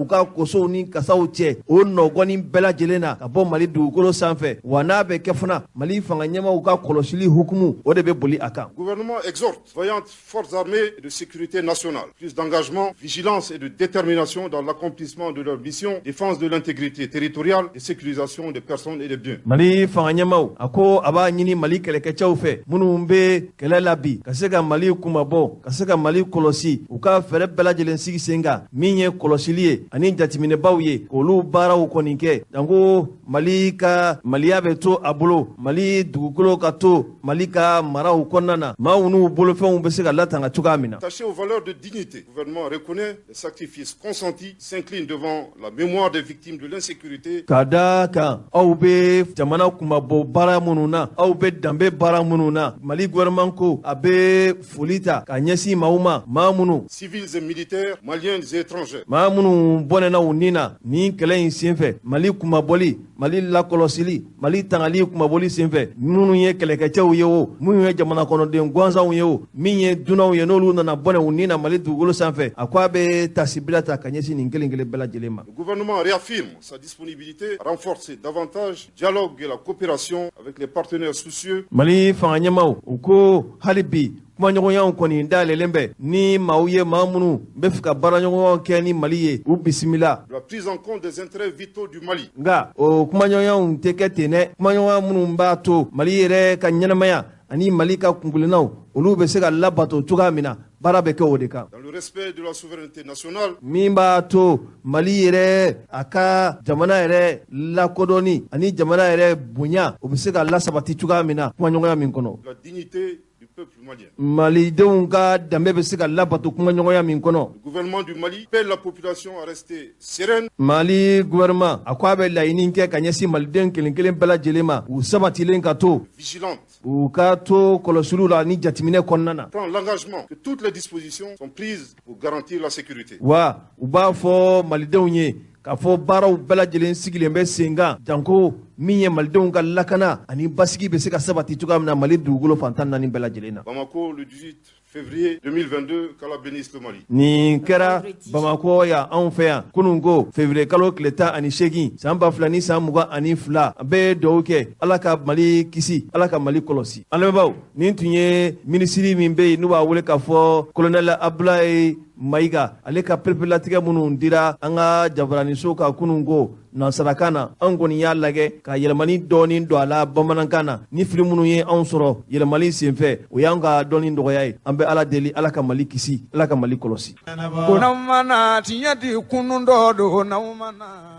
ka kosow ni kasaw cɛ o nɔgɔni bɛɛ lajɛlen na ka bɔ Mali dugukolo sanfɛ. Wa n'a bɛ kɛ fana, Mali fanga ɲɛmaw ka kɔlɔsili hukumu, o de bɛ boli a kan. Le gouvernement exhorte vaillantes forces armées et de sécurité nationale. Plus d'engagement, vigilance et de détermination dans l'accomplissement de leur mission, défense de l'intégrité territoriale et sécurisation des personnes et des biens. Mali fanga ɲɛmaw a ko a b'a ɲini Mali kɛlɛkɛcɛw fɛ minnu bɛ kɛlɛ la bi ka se ka Mali kunmabɔ, ka se ka Mali kɔlɔsi, u ka fɛɛrɛ bɛɛ lajɛlen sigi sen kan min ye kɔlɔsili ye ani jateminɛbaw ye k'olu baaraw kɔni kɛ, janko Mali ka maliya bɛ to a bolo, Mali dugukolo ka to Mali ka maraw kɔnɔna na, maaw n'u bolofɛnw bɛ se ka latanga cogoya min na. Attaché aux valeurs de dignité, le gouvernement reconnaît les sacrifices consentis, s'incline devant la mémoire des victimes de l'insécurité. Ka da kan aw bɛ jamana kunmabɔ baara minnu na, aw bɛ danbe baara minnu na, Mali gouvernement ko a bɛ foli ta ka ɲɛsin maaw ma, maa minnu civils et militaires, maliens et étrangers, maa minnu bɔnɛna u ni na nin kɛlɛ in senfɛ, Mali kunmabɔli, Mali lakɔlɔsili, Mali tangali kunmabɔli senfɛ, minnu ye kɛlɛkɛcɛw ye o, minnu ye jamana kɔnɔden gansanw ye o, min ye dunanw ye n'olu nana bɔnɛ u ni na Mali dugukolo sanfɛ, a ko a bɛ tasibila ta ka ɲɛsin nin kelen kelen bɛɛ lajɛlen ma. Le gouvernement réaffirme sa disponibilité à renforcer davantage le dialogue et la coopération avec les partenaires soucieux. Mali fanga ɲɛmaw u ko hali bi kumaɲɔgɔnyaw kɔni dayɛlɛlen bɛ ni maaw ye, maa minnu bɛ fɛ ka baaraɲɔgɔnyaw kɛ ni Mali ye, u bisimila. La prise en compte des intérêts vitaux du Mali. Nka o kumaɲɔgɔnyaw tɛ kɛ ten dɛ, kumaɲɔgɔnya minnu b'a to Mali yɛrɛ ka ɲɛnamaya ani Mali ka kunkilennaw olu bɛ se ka labato cogoya min na, baara bɛ kɛ o de kan. Dans le respect de la souveraineté nationale. Min b'a to Mali yɛrɛ a ka jamana yɛrɛ lakodɔnni ani jamana yɛrɛ bonya o bɛ se ka lasabati cogoya min na kumaɲɔgɔnya min kɔnɔ. La dignité du peuple malien. Malidenw ka danbe bɛ se ka labato kumaɲɔgɔnya min kɔnɔ. Le gouvernement du Mali appelle la population à rester sereine. Mali gouvernement a ko a bɛ laɲini kɛ ka ɲɛsin maliden kelen kelen bɛɛ lajɛlen ma, u sabatilen ka to. Vigilante. U ka to kɔlɔsiliw la ni jateminɛ kɔnɔna na. Prend l'engagement que toutes les dispositions sont prises pour garantir la sécurité. Wa u b'a fɔ malidenw ye k'a fɔ baaraw bɛɛ lajɛlen sigilen bɛ sen kan, janko min ye malidenw ka lakana ani basigi bɛ se ka sabati cogoya min na Mali dugukolo fan 14 bɛɛ lajɛlen na. Bamako le 18 février 2022, qu'Allah bénisse le Mali. Nin kɛra Bamakɔ yan anw fɛ yan kunun ko février kalo tile 18 san 2022, an bɛ dugawu kɛ Ala ka Mali kisi, Ala ka Mali kɔlɔsi. An lamɛnbaaw, nin tun ye minisiri min bɛ yen n'u b'a wele k'a fɔ colonel Abdoulaye Maïga, ale ka pereperelatigɛ minnu dira an ka jabaraniso ka kunun ko nansarakan na, an kɔni y'a lajɛ ka yɛlɛmani dɔɔni don a la bamanankan na. Ni fili minnu ye anw sɔrɔ yɛlɛmali senfɛ, o y'an ka dɔɔni dɔgɔya ye. An bɛ Ala deli, Ala ka Mali kisi, Ala ka Mali kɔlɔsi. Ko n'aw mana tiɲɛ di kunun dɔ don n'aw mana.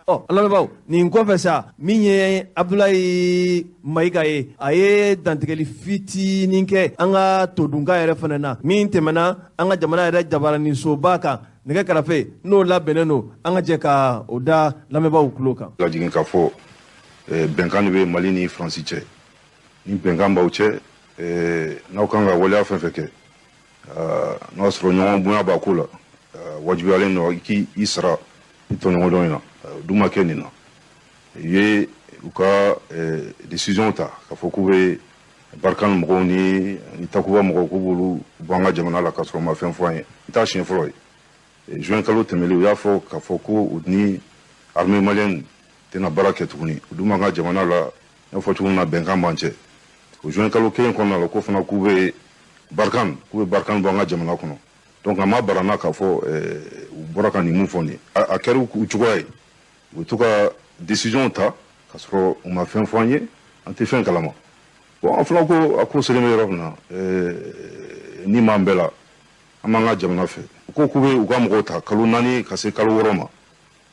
Ɔ lamɛnbaaw, nin kɔfɛ sa min ye Abdoulaye Maïga ye, a ye dantigɛli fitinin kɛ an ka todunkan yɛrɛ fana na min tɛmɛna an ka jamana yɛrɛ jabaranisoba kan nɛgɛ karafe n'o labɛnnen don, an ka jɛ ka o da lamɛnbaaw tulo kan. Lajigin k'a fɔ bɛnkan de bɛ Mali ni Faransi cɛ, ni bɛnkan b'aw cɛ, n'aw kan ka waleya fɛn fɛn kɛ, n'o y'a sɔrɔ ɲɔgɔn bonya b'a ko la, wajibiyalen don i k'i sara i tɔɲɔgɔn dɔ in na. O dun ma kɛ nin na, u ye u ka décision ta k'a fɔ k'u bɛ Barkhane mɔgɔw ni Takuba mɔgɔw k'u b'olu bɔ an ka jamana la k'a sɔrɔ u ma fɛn fɔ an ye. N t'a siɲɛ fɔlɔ ye. Juin kalo tɛmɛlen u y'a fɔ k'a fɔ ko u ni armée malienne tɛna baara kɛ tuguni, u dun b'an ka jamana la, n y'a fɔ cogo min na bɛnkan b'an cɛ. O juin kalo kelen kɔnɔna la ko fana k'u bɛ Barkhane bɔ an ka jamana kɔnɔ. Donc a ma bara n na k'a fɔ u bɔra ka nin mun fɔ nin ye, a kɛra u cogoya ye. U bɛ to ka décision ta k'a sɔrɔ u ma fɛn fɔ an ye, an tɛ fɛn kalama. Bon, an fana ko a ko selen bɛ yɔrɔ min na, ni m'an bɛɛ la, an b'an ka jamana fɛ. U ko k'u bɛ u ka mɔgɔw ta kalo 4 ka se kalo 6 ma.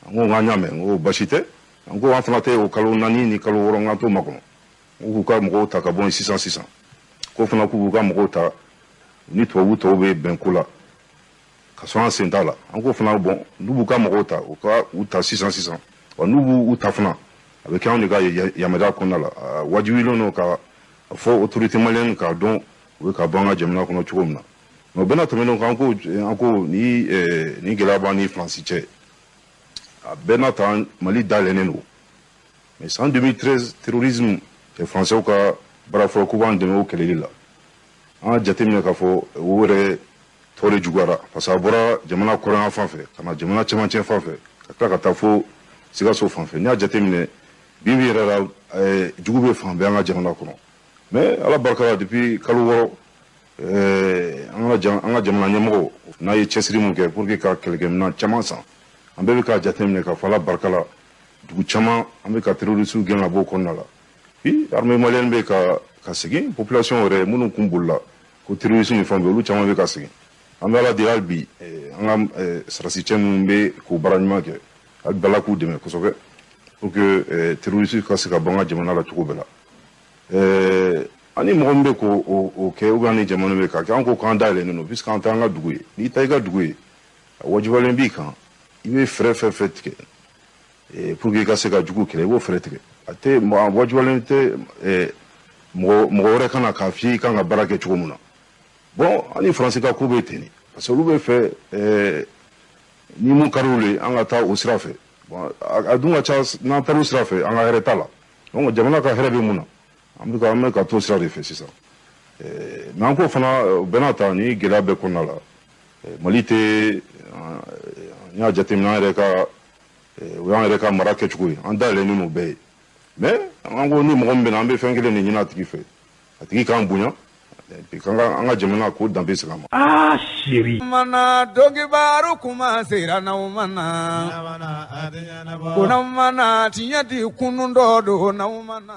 An ko k'an y'a mɛn, n ko basi tɛ. An ko an fana tɛ o kalo 4 ni kalo 6, n k'an t'o makɔnɔ. N ko k'u ka mɔgɔw ta ka bɔ yen sisan sisan. Ko fana k'u b'u ka mɔgɔw ta ni tubabu tɔw bɛ bɛn ko la ka sɔrɔ an sen t'a la. An ko fana bon, n'u b'u ka mɔgɔw ta, u ka u ta sisan sisan. Wa n'u b'u ta fana, a bɛ kɛ anw de ka yamaruya kɔnɔna la. Wajibilen don ka fɔ autorité malienne k'a dɔn u bɛ ka bɔ an ka jamana kɔnɔ cogo min na. Mais o bɛɛ n'a tɛmɛnen kɔ, an ko ni gɛlɛya b'an ni Faransi cɛ, a bɛɛ n'a ta Mali dayɛlɛnnen don. Mais san 2013 terrorisme, Français ka baara fɔlɔ k'u b'an dɛmɛ o kɛlɛli la, an ka jateminɛ k'a fɔ o yɛrɛ tɔ de juguyara, parce que a bɔra jamana kɔrɔyan fan fɛ ka na jamana cɛmancɛ fan fɛ ka tila ka taa fo Sikaso fan fɛ. N'i y'a jateminɛ bi bi yɛrɛ la, jugu bɛ fan bɛɛ an ka jamana kɔnɔ. Mais Ala barika la, depuis kalo 6 An ka jamana ɲɛmɔgɔ n'a ye cɛsiri mun kɛ pour que ka kɛlɛkɛminɛn caman san, an bɛɛ bɛ k'a jateminɛ k'a fɔ Ala barika la, dugu caman an bɛ ka terroristes gɛn ka bɔ o kɔnɔna la. Puis armée malienne bɛ ka segin, population yɛrɛ minnu kun bolila ko terroristes ni fɛnw bɛ, olu caman bɛ ka segin. An bɛ Ala deli hali bi, an ka sarasi cɛ minnu bɛ k'o baara ɲuman kɛ, hali bi Ala k'u dɛmɛ kosɛbɛ pour que terroristes ka se ka bɔ an ka jamana la cogo bɛɛ la. Ani mɔgɔ min bɛ k'o kɛ ou bien ni jamana bɛ k'a kɛ, an ko k'an dayɛlɛnnen don, puisque an t'an ka dugu ye. N'i taa i ka dugu ye, a wajibiyalen b'i kan, i bɛ fɛɛrɛ fɛn fɛn tigɛ pour que i ka se ka jugu kɛlɛ, i b'o fɛɛrɛ tigɛ. A tɛ a wajibiyalen tɛ mɔgɔ wɛrɛ ka na k'a f'i ye i kan ka baara kɛ cogo min na. Bon, ani Faransi ka ko bɛ ten de, parce que olu bɛ fɛ ni mun ka d'olu ye, an ka taa o sira fɛ. Bon, a dun ka ca, n'an taara o sira fɛ, an ka hɛrɛ t'a la. Donc jamana ka hɛrɛ bɛ mun na, an bɛ ka t'o sira de fɛ sisan. Mais an ko fana, o bɛɛ n'a ta, ni gɛlɛya bɛɛ kɔnɔna la, Mali tɛ, n y'a jateminɛ, an yɛrɛ ka o y'an yɛrɛ ka mara kɛcogo ye, an dayɛlɛnnen n'o bɛɛ ye. Mais an ko ni mɔgɔ min bɛ na, an bɛ fɛn kelen de ɲini a tigi fɛ, a tigi k'an bonya, k'an ka jamana k'o danbe segin a ma. Ah chéri. Mana donkibaru kuma sera n'aw mana. Ko n'aw mana tiɲɛ di kunun dɔ don n'aw mana.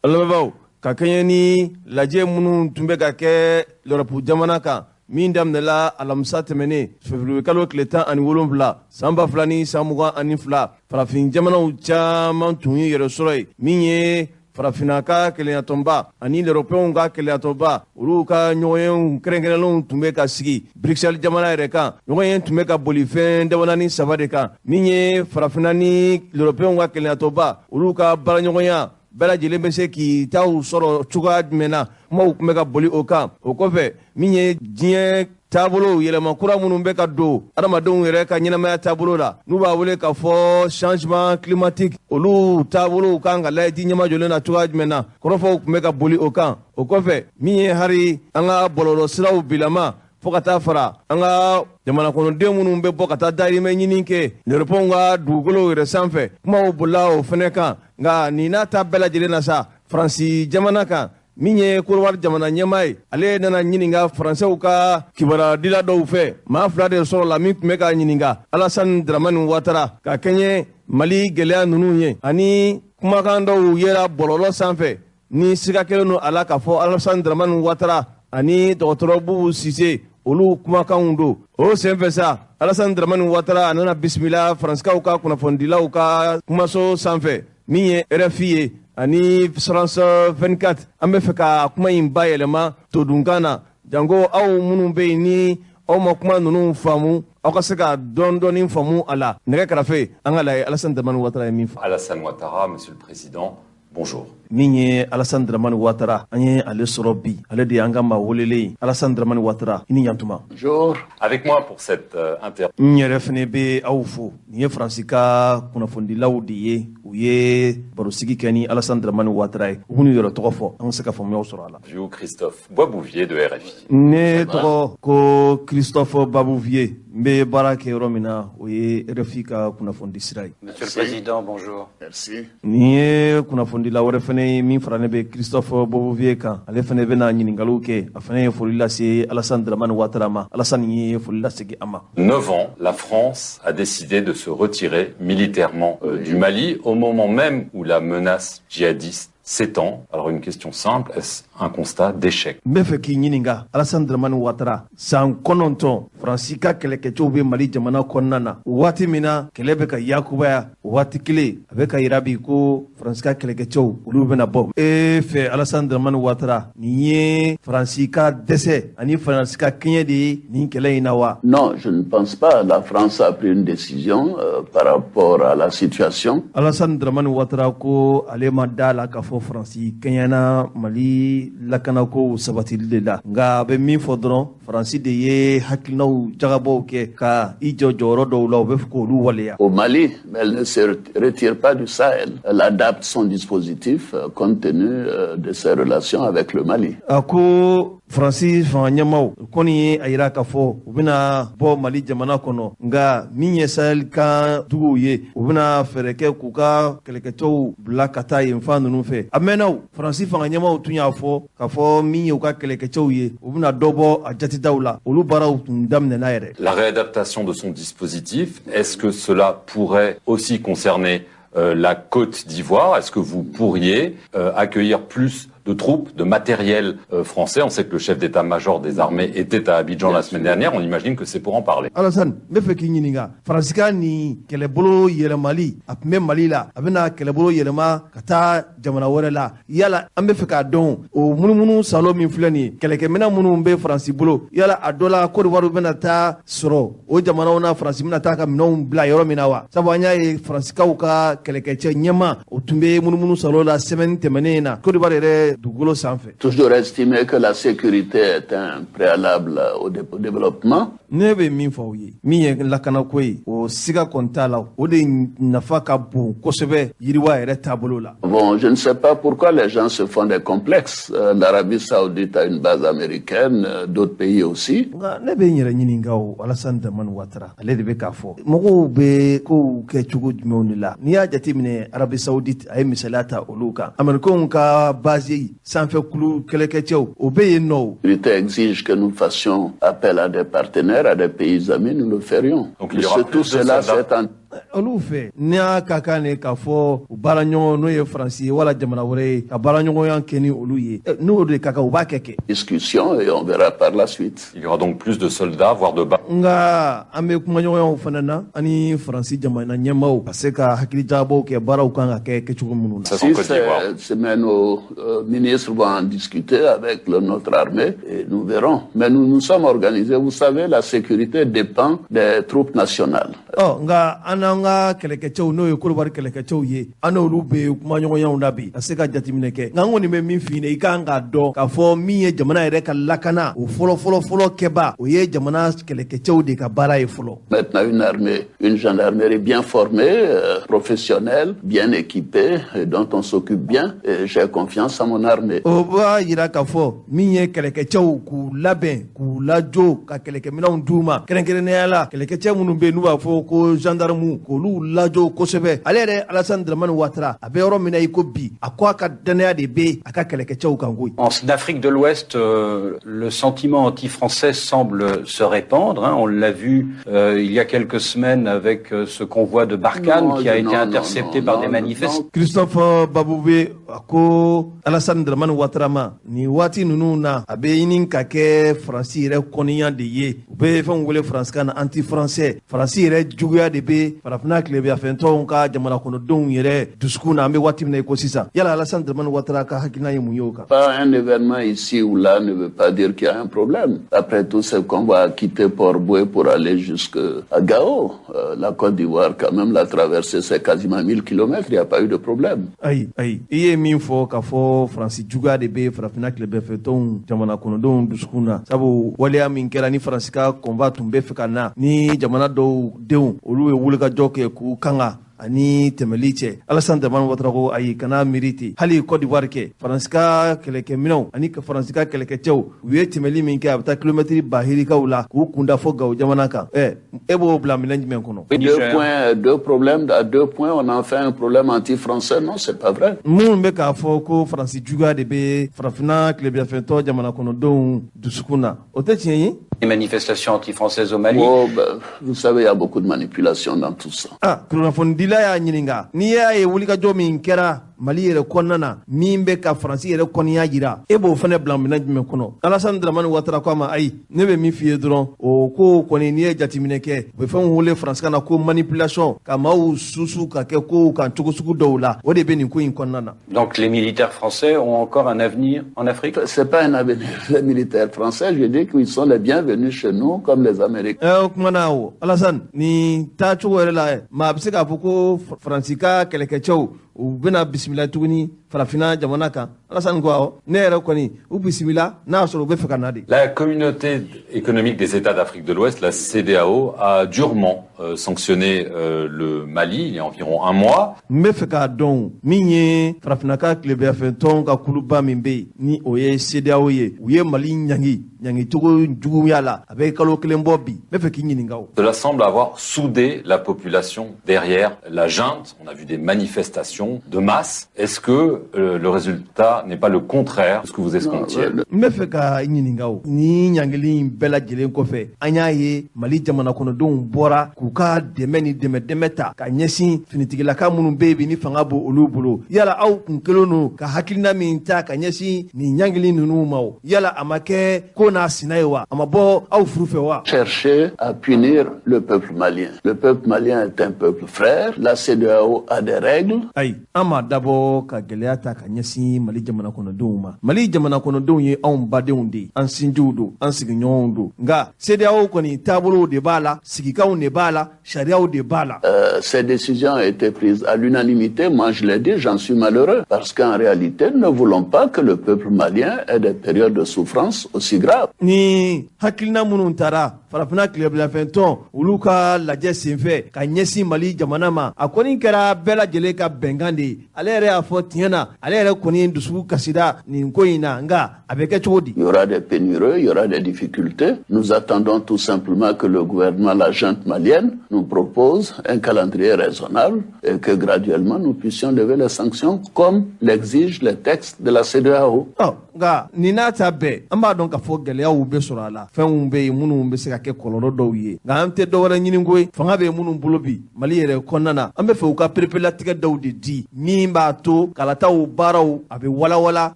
Lamɛnbaaw, ka kɛɲɛ ni lajɛ minnu tun bɛ ka kɛ l'Europe jamana kan, min daminɛla alamisa tɛmɛnen février kalo tile 17 san 2022, farafin jamanaw caman tun ye yɛrɛ sɔrɔ yen, min ye farafinna ka kelenyatɔnba ani l'Européenw ka kelenyatɔnba, olu ka ɲɔgɔnyew kɛrɛnkɛrɛnnenw tun bɛ ka sigi Bruxelles jamana yɛrɛ kan. Ɲɔgɔnye tun bɛ ka boli fɛn damadani saba de kan, min ye farafinna ni l'Européenw ka kelenyatɔnba, olu ka baaraɲɔgɔnya bɛɛ lajɛlen bɛ se k'i taw sɔrɔ cogoya jumɛn na, kumaw tun bɛ ka boli o kan. O kɔfɛ, min ye diɲɛ taabolo yɛlɛma kura minnu bɛ ka don adamadenw yɛrɛ ka ɲɛnamaya taabolo la, n'u b'a wele k'a fɔ changement climatique, olu taabolow kan ka lajɛ di ɲɛmajɔlen na cogoya jumɛn na, kɔrɔfɔw tun bɛ ka boli o kan. O kɔfɛ, min ye hari an ka bɔlɔlɔsiraw bilama, fo ka taa fara an ka jamana kɔnɔden minnu bɛ bɔ ka taa dahirimɛ ɲini kɛ l'Européenw ka dugukolow yɛrɛ sanfɛ, kumaw bolila o fɛnɛ kan. Nka nin n'a ta bɛɛ lajɛlen na sa, Faransi jamana kan, min ye Korowari jamana ɲɛmaa ye, ale nana ɲininka faransɛw ka kibaruyadila dɔw fɛ. Maa fila de sɔrɔla min tun bɛ k'a ɲininka, Alassane Dramane Ouattara, ka kɛɲɛ Mali gɛlɛya ninnu ye, ani kumakan dɔw yera bɔlɔlɔ sanfɛ ni siga kɛlen don a la k'a fɔ Alassane Dramane Ouattara ani dɔgɔtɔrɔ Boubou Cissé olu kumakanw don. O senfɛ sa, Alassane Dramane Ouattara a nana bisimila faransikaw ka kunnafonidilaw ka kumaso sanfɛ, min ye RFI ye ani France 24. An bɛ fɛ ka kuma in bayɛlɛma todunkan na, janko aw minnu bɛ yen ni aw ma kuma ninnu faamu, aw ka se ka dɔɔni dɔɔni faamu a la. Nɛgɛ kɛrɛfɛ, an ka lajɛ Alassane Dramane Ouattara ye min fɔ. Alassane Ouattara, monsieur le président, bonjour. Min ye Alassane Dramane Ouattara, an ye ale sɔrɔ bi, ale de y'an ka maa welelen ye. Alassane Dramane Ouattara, i ni ɲantuma. Bonjour. Avec moi pour cette interview. N yɛrɛ fɛnɛ bɛ aw fo. Nin ye Faransi ka kunnafonidilaw de ye, u ye barosigi kɛ ni Alassane Dramane Ouattara ye. U b'u yɛrɛ tɔgɔ fɔ, an bɛ se ka faamuyaw sɔrɔ a la. Christophe Boisbouvier de RFI. Ne tɔgɔ ko Christophe Boisbouvier, n bɛ baara kɛ yɔrɔ min na, o ye RFI ka kunnafonidi sira ye. Monsieur le Président, bonjour. Merci. Nin ye kunnafonidila wɛrɛ fɛnɛ ye min fara ne bɛ Christophe Boisbouvier kan, ale fɛnɛ bɛna ɲininkaliw kɛ. A fɛnɛ ye foli lase Alassane Dramane Ouattara ma. Alassane ye foli lasegin a ma. 9 ans, la France a décidé de se retirer militairement du Mali au moment même où la menace djihadiste s'étend. Alors une question simple, est-ce un constat d'échec? N bɛ fɛ k'i ɲininka, Alassane Dramane Ouattara, san 9 Faransi ka kɛlɛkɛcɛw bɛ Mali jamana kɔnɔna na, waati min na kɛlɛ bɛ ka yakubaya, waati kelen a bɛ ka yira bi ko Faransi ka kɛlɛkɛcɛw olu bɛna bɔ. E fɛ, Alassane Dramane Ouattara, nin ye Faransi ka dɛsɛ ani Faransi ka kɛɲɛ de ye nin kɛlɛ in na wa? Non, je ne pense pas. La France a pris une décision par rapport à la situation. Alassane Dramane Ouattara ko ale ma da la k'a fɔ Faransi kɛɲɛna Mali lakanako sabatili de la, nka a bɛ min fɔ dɔrɔn, Faransi de ye hakilinaw jagabɔw kɛ ka i jɔ jɔyɔrɔ dɔw la, u bɛ fɛ k'olu waleya. Au Mali, mais elle ne se retire pas du Sahel. Elle adapte son dispositif compte tenu de ses relations avec le Mali. A ko Faransi fanga ɲɛmaw kɔni ye a yira k'a fɔ u bɛna bɔ Mali jamana kɔnɔ, nka min ye Sahel kan duguw ye, u bɛna fɛɛrɛ kɛ k'u ka kɛlɛkɛcɛw bila ka taa yen fan ninnu fɛ. A mɛnna o, Faransi fanga ɲɛmaw tun y'a fɔ k'a fɔ min ye u ka kɛlɛkɛcɛw ye, u bɛna dɔ bɔ a jatidaw la. Olu baaraw tun daminɛna yɛrɛ. La réadaptation de son dispositif, est-ce que cela pourrait aussi concerner la Côte d'Ivoire? Est-ce que vous pourriez accueillir plus de troupes, de matériel français? On sait que le chef d'état-major des armées était à Abidjan la semaine dernière. On imagine que c'est pour en parler. Alassane, n bɛ fɛ k'i ɲininka, Faransi ka nin kɛlɛbolo yɛlɛmali, a tun bɛ Mali la, a bɛna kɛlɛbolo yɛlɛma ka taa jamana wɛrɛ la. Yala an bɛ fɛ k'a dɔn, o munumunu salo min filɛ nin ye, kɛlɛkɛminɛn minnu bɛ Faransi bolo, yala a dɔ la Côte d'Ivoire bɛna taa sɔrɔ o jamanaw na, Faransi bɛna taa ka minɛnw bila yɔrɔ min na wa? Sabu an y'a ye Faransikaw ka kɛlɛkɛcɛ ɲɛma, o tun bɛ munumunu salo la semaine tɛmɛnen na Côte d'Ivoire yɛrɛ dugukolo sanfɛ. Toujours estimé que la sécurité est un préalable au développement. Ne bɛ min fɔ aw ye, min ye lakanako ye, o siga kɔni t'a la, o de nafa ka bon kosɛbɛ yiriwa yɛrɛ taabolo la. Bon, je ne sais pas pourquoi les gens se font des complexes. L'Arabie Saoudite a une base américaine, d'autres pays aussi. Nka ne bɛ n yɛrɛ ɲininka o, Alassane Dramane Ouattara, ale de bɛ k'a fɔ, mɔgɔw bɛ kow kɛ cogo jumɛnw de la? N'i y'a jateminɛ, Arabie Saoudite, a ye misaliya ta olu kan, Américains ka base sanfɛ kulu kɛlɛkɛcɛw, o bɛ yen nɔ o. La sécurité exige que nous fassions appel à des partenaires, à des pays amis, nous le ferions. Donc, il y aura Tout plus de cela, soldats. C'est en Olu fɛ, n'i y'a ka kan de k'a fɔ u baara ɲɔgɔn, n'o ye Faransi ye wala jamana wɛrɛ ye, ka baara ɲɔgɔnya kɛ ni olu ye, n'o de ka kan, u b'a kɛ. discussion et on verra par la suite. Il y aura donc plus de soldats, voire de bases. Nka an bɛ kumaɲɔgɔnyaw fana na ani Faransi jamana ɲɛmaaw, ka se ka hakilijagabɔw kɛ baaraw kan ka kɛ kɛcogo minnu na. Ça, c'est en Si Côte d'Ivoire. Mais nos ministres vont en discuter avec notre armée et nous verrons. Mais nous nous sommes organisés. Vous savez, la sécurité dépend des troupes nationales. Ɔ nka an n'an ka kɛlɛkɛcɛw, n'o ye Korowari kɛlɛkɛcɛw ye, an n'olu bɛ kumaɲɔgɔnyaw na bi ka se ka jateminɛ kɛ. Nka an kɔni bɛ min f'i ɲɛna, i kan k'a dɔn k'a fɔ min ye jamana yɛrɛ ka lakana, o fɔlɔ fɔlɔ fɔlɔ kɛba, o ye jamana kɛlɛkɛcɛw de ka baara ye fɔlɔ. Maintenant, une armée, une gendarmerie bien formée, professionnelle, bien équipée, et dont on s'occupe bien. Et j'ai confiance en mon armée. O b'a yira k'a fɔ min ye kɛlɛkɛcɛw k'u labɛn, k'u lajɔ, ka kɛlɛkɛminɛnw d'u ma, kɛrɛnkɛrɛnnenya la kɛlɛkɛcɛ minnu bɛ yen n'u b'a fɔ ko gendarme, k'olu lajɔ kosɛbɛ. Ale yɛrɛ Alassane Dramane Ouattara, a bɛ yɔrɔ min na i ko bi, a ko a ka danaya de bɛ a ka kɛlɛkɛcɛw kan koyi. En Afrique de l'Ouest, le sentiment anti-français semble se répandre, hein. On l'a vu il y a quelques semaines avec ce convoi de Barkhane Non, qui a non, été non, intercepté non, par non, des non, manifestants. Christophe Babou a ko Alassane Dramane Ouattara ma, nin waati ninnu na, a bɛ ɲini ka kɛ Faransi yɛrɛ kɔniya de ye. U bɛ fɛn wele faransikan na anti français. Faransi yɛrɛ juguya de bɛ Farafinna tilebiyafɛntɔnw ka jamana kɔnɔdenw yɛrɛ dusukun na, an bɛ waati min na i ko sisan. Yala Alassane Dramane Ouattara ka hakilina ye mun ye o kan? Pas un événement ici ou là ne veut pas dire qu'il y a un problème. Après tout, c'est qu'on va quitter Port-Bouët pour aller jusqu'à Gao. La Côte d'Ivoire, quand même, la traversée, c'est quasiment 1000 kilomètres, il n'y a pas eu de problème. Ayi ayi, i ye min fɔ k'a fɔ Faransi juguya de bɛ Farafinna tilebɛfɛtɔnw jamana kɔnɔdenw dusukun na, sabu waleya min kɛra ni Faransi ka convoi tun bɛ fɛ ka na ni jamana dɔw denw, olu ye wulikajɔ kɛ k'u kanga ani tɛmɛli cɛ. Alassane Dramane Ouattara ko ayi, kana miiri ten. Hali Côte d'Ivoire kɛ, Faransi ka kɛlɛkɛminɛw ani Faransi ka kɛlɛkɛcɛw, u ye tɛmɛli min kɛ, a bɛ taa kilomɛtiri bahirikaw la k'u kunda fɔ Gawo jamana kan. E b'o bila minɛn jumɛn kɔnɔ? Deux points, deux problèmes, à deux points, on en fait un problème anti-français. Non, c'est pas vrai. Minnu bɛ k'a fɔ ko Faransi juguya de bɛ Farafinna tilebiyafɛntɔ jamana kɔnɔdenw dusukun na, o tɛ tiɲɛ ye. Les manifestations anti-françaises au Mali. Oh, ben, vous savez, il y a beaucoup de manipulations dans tout ça. Ah, kunnafonidila y'a ɲininka, n'i y'a ye wulikajɔ min kɛra Mali yɛrɛ kɔnɔna na, min bɛ ka Faransi yɛrɛ kɔniya yira, e b'o fana bila minɛn jumɛn kɔnɔ? Alassane Dramane Ouattara ko a ma, ayi, ne bɛ min f'i ye dɔrɔn, o ko kɔni, n'i ye jateminɛ kɛ, u bɛ fɛn wele faransikan na ko manipulation, ka maaw susu ka kɛ kow kan cogo sugu dɔw la, o de bɛ nin ko in kɔnɔna na. Donc les militaires français ont encore un avenir en Afrique? C'est pas un avenir. Les militaires français, je dis qu'ils sont les bienvenus chez nous, comme les Américains. O kuma na o, Alassane, nin taacogo yɛrɛ la, maa bɛ se k'a fɔ ko Faransi ka kɛlɛkɛcɛw, U bɛna bisimila tuguni farafinna jamana kan. Alassane ko awɔ, ne yɛrɛ kɔni u bisimila n'a y'a sɔrɔ u bɛ fɛ ka na de. La communauté économique des États d'Afrique de l'Ouest, la CEDEAO, a durement sanctionné le Mali il y a environ un mois. N bɛ fɛ k'a dɔn min ye farafinna ka tilebinyanfɛntɔn ka kuluba min bɛ yen, ni o ye CEDEAO ye, u ye Mali ɲangi ɲangicogo juguya la, a bɛ kalo kelen bɔ bi. N bɛ fɛ k'i ɲininka o. Cela semble avoir soudé la population derrière la junte. On a vu des manifestations de masse. Est-ce que le résultat n'est pas le contraire de ce que vous escomptiez? N bɛ fɛ ka ɲininka o, ni ɲangili in bɛɛ lajɛlen kɔfɛ, an y'a ye Mali jamana kɔnɔdenw bɔra k'u ka dɛmɛ ni dɛmɛ dɛmɛ ta ka ɲɛsin finitigilaka minnu bɛ yen bi ni fanga b'o olu bolo. Yala aw kun kelen don ka hakilina min ta ka ɲɛsin nin ɲangili ninnu ma o, yala a ma kɛ ko n'a sina ye wa? A ma bɔ aw furu fɛ wa? Chercher à punir le peuple malien. Le peuple malien est un peuple frère. La CEDEAO a des règles. Ayi, an m'a dabɔ ka gɛlɛya ta ka ɲɛsin Mali jamana kɔnɔdenw ma. Mali jamana kɔnɔdenw ye anw badenw de ye, an sinjiw don, an sigiɲɔgɔnw don. Nka CEDEAO kɔni taabolow de b'a la, sigikanw de b'a la, sariyaw de b'a la. Ces décisions ont été prises à l'unanimité. Moi, je l'ai dit, j'en suis malheureux. Parce qu'en réalité, nous ne voulons pas que le peuple malien ait des périodes de souffrance aussi graves. Ni hakilina minnu taara farafinna tilebilafɛntɔn olu ka lajɛ senfɛ ka ɲɛsin Mali jamana ma, a kɔni kɛra bɛɛ lajɛlen ka bɛnkan de ye. Ale yɛrɛ y'a fɔ tiɲɛ na, ale yɛrɛ kɔni dusu kasira nin ko in na, nka a bɛ kɛ cogo di? Il y aura des pénuries, il y aura des difficultés. Nous attendons tout simplement que le gouvernement, la junte malienne, nous propose un calendrier raisonnable et que graduellement nous puissions lever les sanctions comme l'exigent les textes de la CEDEAO. Ɔ, nka nin n'a ta bɛɛ, an b'a dɔn k'a fɔ gɛlɛyaw bɛ sɔrɔ a la, fɛnw bɛ yen minnu bɛ se ka kɛ kɔlɔlɔ dɔw ye. Nka an tɛ dɔwɛrɛ ɲini koyi, fanga bɛ minnu bolo bi Mali yɛrɛ kɔnɔna na, an bɛ fɛ u ka perepelatigɛ dɔw de di min b'a to kalataw baaraw a bɛ walawala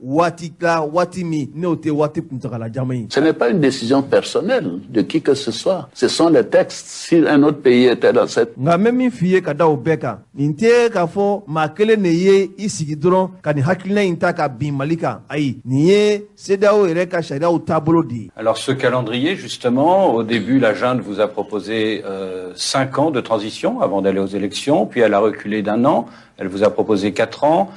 waati la, waati min n'o tɛ waati kuntagalajan ye. Ce n'est pas une décision personnelle de qui que ce soit. Ce sont les textes. Si un autre pays était dans cette Nka n bɛ min f'i ye ka da o bɛɛ kan, nin tɛ k'a fɔ maa kelen de ye i sigi dɔrɔn ka nin hakilina in ta ka bin Mali kan. Ayi, nin ye CEDEAO yɛrɛ ka sariyaw taabolo de ye. Alors ce calendrier, justement, au début, la junte vous a proposé 5 ans de transition avant d'aller aux élections, puis elle a reculé d'un an, elle vous a proposé 4 ans.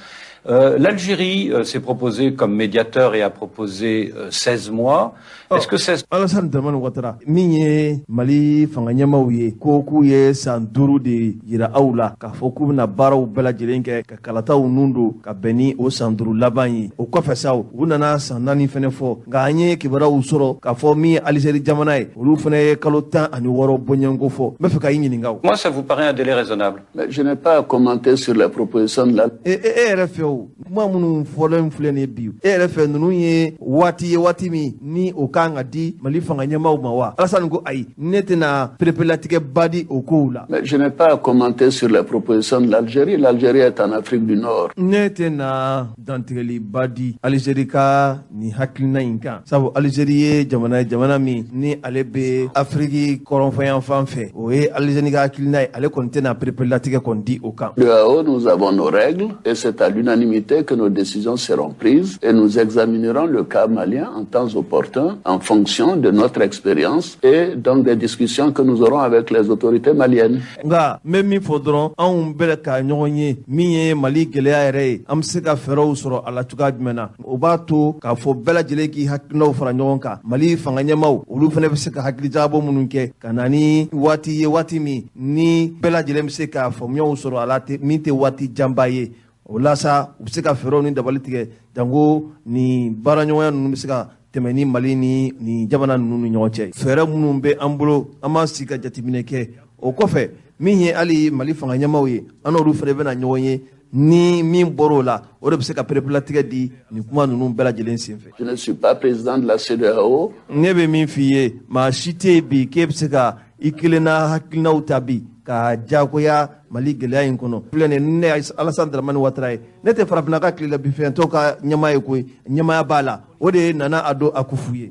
L'Algérie s'est proposée comme médiateur et a proposé 16 mois. Est-ce que 16 Alassane Dramane Ouattara, min ye Mali fanga ɲɛmaw ye ko k'u ye san 5 de yira aw la k'a fɔ k'u bɛna baaraw bɛɛ lajɛlen kɛ ka kalataw nun don ka bɛn ni o san 5 laban ye, o kɔfɛ sa u nana san 4 fɛnɛ fɔ. Nka an ye kibaruyaw sɔrɔ k'a fɔ min ye Alizeri jamana ye, olu fɛnɛ ye kalo 16 bɔɲɔgɔnko fɔ. N bɛ fɛ ka i ɲininka o. Moi, ça vous paraît un délai raisonnable? Mais je n'ai pas à commenter sur les propositions de la E yɛrɛ fɛ o, kuma minnu fɔlen filɛ nin ye bi, e yɛrɛ fɛ ninnu ye waati ye, waati min ni o kan ka di Mali fanga ɲɛmaw ma wa? Alassane ko ayi, ne tɛna perepelatigɛ ba di o kow la. Mais je n'ai pas à commenter sur les propositions de l'Algérie. L'Algérie est en Afrique du Nord. Ne tɛna dantigɛliba di Alizeri ka nin hakilina in kan, sabu Alizeri ye jamana ye, jamana min ni ale bɛ Afiriki kɔrɔnfɛyan fan fɛ. O ye Alizeri ka hakilina ye, ale kɔni tɛna perepelatigɛ kɔni di o kan. L'UAO, nous avons nos règles et c'est à l'unanimité que nos décisions seront prises et nous examinerons le cas malien en temps opportun en fonction de notre expérience et donc des discussions que nous aurons avec les autorités maliennes. Nka n bɛ min fɔ dɔrɔn, anw bɛ ka ɲɔgɔn ye min ye Mali gɛlɛya yɛrɛ ye, an bɛ se ka fɛɛrɛw sɔrɔ a la cogoya jumɛn na, o b'a to k'a fɔ bɛɛ lajɛlen k'i hakilinaw fara ɲɔgɔn kan. Mali fanga ɲɛmaw, olu fana bɛ se ka hakilijagabɔ minnu kɛ ka na ni waati ye, waati min ni bɛɛ lajɛlen bɛ se ka faamuyaw sɔrɔ a la min tɛ waati janba ye. O la sa, u bɛ se ka fɛɛrɛw ni dabali tigɛ janko nin baaraɲɔgɔnya ninnu bɛ se ka tɛmɛ ni Mali ni nin jamana ninnu ni ɲɔgɔn cɛ. Fɛɛrɛ minnu bɛ an bolo, an b'an sigi ka jateminɛ kɛ. O kɔfɛ, min ye hali Mali fanga ɲɛmaw ye, an n'olu fana bɛna ɲɔgɔn ye. Ni min bɔr'o la, o de bɛ se ka perepelatigɛ di nin kuma ninnu bɛɛ lajɛlen senfɛ. Je ne suis pas président de la CEDEAO. Ne bɛ min f'i ye, maa si tɛ yen bi k'e bɛ se ka i kelenna hakilinaw ta bi ka diyagoya Mali gɛlɛya in kɔnɔ. Filɛ nin ne Alassane Dramane Ouattara ye, ne tɛ farafinna ka tilela bifɛntɔ ka ɲɛmaa ye koyi. Ɲɛmaaya b'a la, o de ye Nana Addo Akufo ye.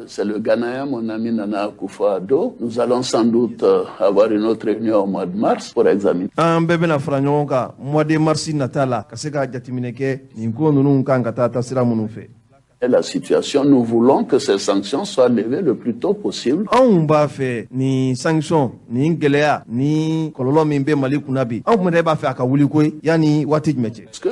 C'est le Ghanéen, mon ami Nana Akufo-Addo. Nous allons sans doute avoir une autre réunion au mois de mars pour examiner. An bɛɛ bɛna fara ɲɔgɔn kan mois de mars nata la ka se ka jateminɛ kɛ nin ko ninnu kan ka taa taasira minnu fɛ. Et la situation, nous voulons que ces sanctions soient levées le plus tôt possible. Anw b'a fɛ nin sanction, nin gɛlɛya, ni kɔlɔlɔ min bɛ Mali kunna bi, anw yɛrɛ b'a fɛ a ka wuli koyi. Yanni waati jumɛn cɛ? Parce que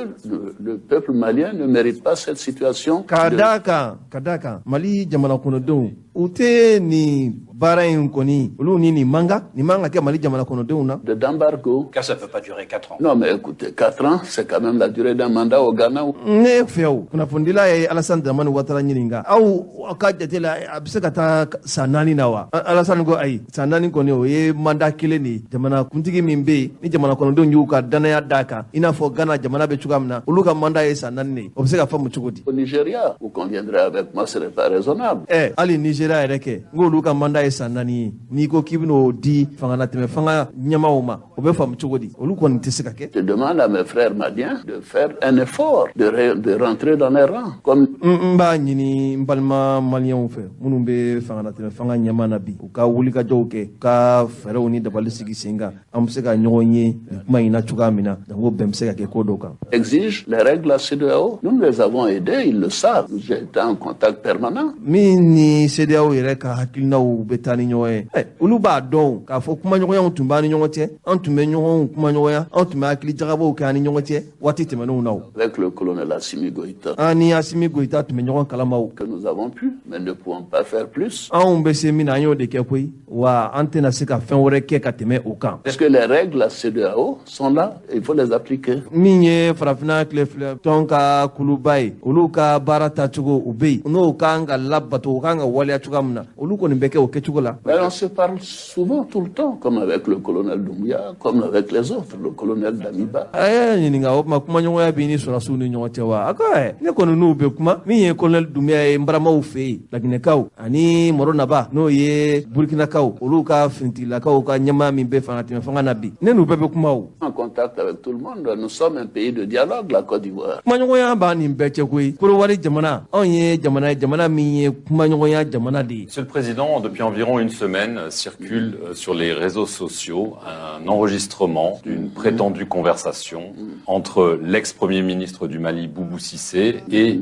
le peuple malien ne mérite pas cette situation. Ka da kan Mali jamana kɔnɔdenw, u tɛ nin baara in kɔni, olu ni nin man kan, nin man ka kɛ Mali jamana kɔnɔdenw na. D'embargo. Car ça ne peut pas durer 4 ans. Non, mais écoutez, 4 ans, c'est quand même la durée d'un mandat au Ghana. Ne fɛ, o kunnafonidila ye Alassane Dramane Ouattara ɲininka: aw ka jate la, a bɛ se ka taa san 4 na wa? Alassane ko ayi, san 4 kɔni, o ye mandat kelen de ye. Jamana kuntigi min bɛ yen ni jamana kɔnɔdenw y'u ka danaya d'a kan, i n'a fɔ Ghana jamana bɛ cogoya min na, olu ka mandat ye san 4 de ye, o bɛ se ka faamu cogo di? Au Nigeria, vous conviendrez avec moi, ce n'est pas raisonnable. Ɛ, hali Nigeria yɛrɛ kɛ, n k'olu ka mandat ye san 4 ye, n'i ko k'i bɛn'o di fangalatɛmɛ fanga ɲɛmaaw ma, o bɛ faamu cogo di? Olu kɔni tɛ se ka kɛ. Je demande à mes frères maliens de faire un effort, de rentrer dans les rangs. Comme N b'a ɲini n balima maliyɛnw fɛ minnu bɛ fangalatɛmɛ fanga ɲɛmaa na bi, u ka wulikajɔw kɛ, u ka fɛɛrɛw ni dabali sigi sen kan, an bɛ se ka ɲɔgɔn ye nin kuma in na cogoya min na, janko bɛn bɛ se ka kɛ ko dɔw kan. Exige les règles de la CEDEAO. Nous les avons aidés, ils le savent. J'ai été en contact permanent. Min ni CEDEAO yɛrɛ ka hakilinaw bɛ taa ni ɲɔgɔn ye, ɛ, olu b'a dɔn k'a fɔ kumaɲɔgɔnyaw tun b'an ni ɲɔgɔn cɛ, an tun bɛ ɲɔgɔn kumaɲɔgɔnya, an tun bɛ hakili jagabɔw kɛ an ni ɲɔgɔn cɛ waati tɛmɛnenw na o. Avec le colonel Assimi Goïta. An ni Assimi Goïta tun bɛ ɲɔgɔn kalama o. Que nous avons pu, mais ne pouvons pas faire plus. Anw bɛ se min na, an y'o de kɛ koyi, wa an tɛna se ka fɛn wɛrɛ kɛ ka tɛmɛ o kan. Parce que les règles de la CEDEAO sont là, il faut les appliquer. Min ye farafinna tile filɛ tɔn ka kuluba ye, olu ka baara tacogo u bɛ yen, n'o kan ka labato, o kan ka waleya cogoya min na, olu kɔni bɛ kɛ o kɛcogo la. Mais on se parle souvent, tout le temps, comme avec le colonel Doumbouya, comme avec les autres, le colonel Damiba. A y'a ɲininka: o tuma kumaɲɔgɔnya b'i ni sɔrɔdasiw ni ɲɔgɔn cɛ wa? A ko ɛ, ne kɔni n'u bɛ kuma. Min ye colonel Doumbouya ye n baramaw fɛ yen, Laginɛkaw, ani Mɔrɔ Naba, n'o ye Burkinakaw, olu ka finitigilakaw ka ɲɛmaa min bɛ fanga tɛmɛ fanga na bi, ne n'u bɛɛ bɛ kuma o. En contact avec tout le monde, nous sommes un pays de dialogue, la Côte d'Ivoire. Kumaɲɔgɔnya b'an nin bɛɛ cɛ koyi. Korowari jamana, anw ye jamana ye, jamana min ye kumaɲɔgɔnya jamana de ye. Monsieur le Président, depuis environ une semaine, circule sur les réseaux sociaux un enregistrement d'une prétendue conversation entre l'ex-premier ministre du Mali, Boubou Cissé, et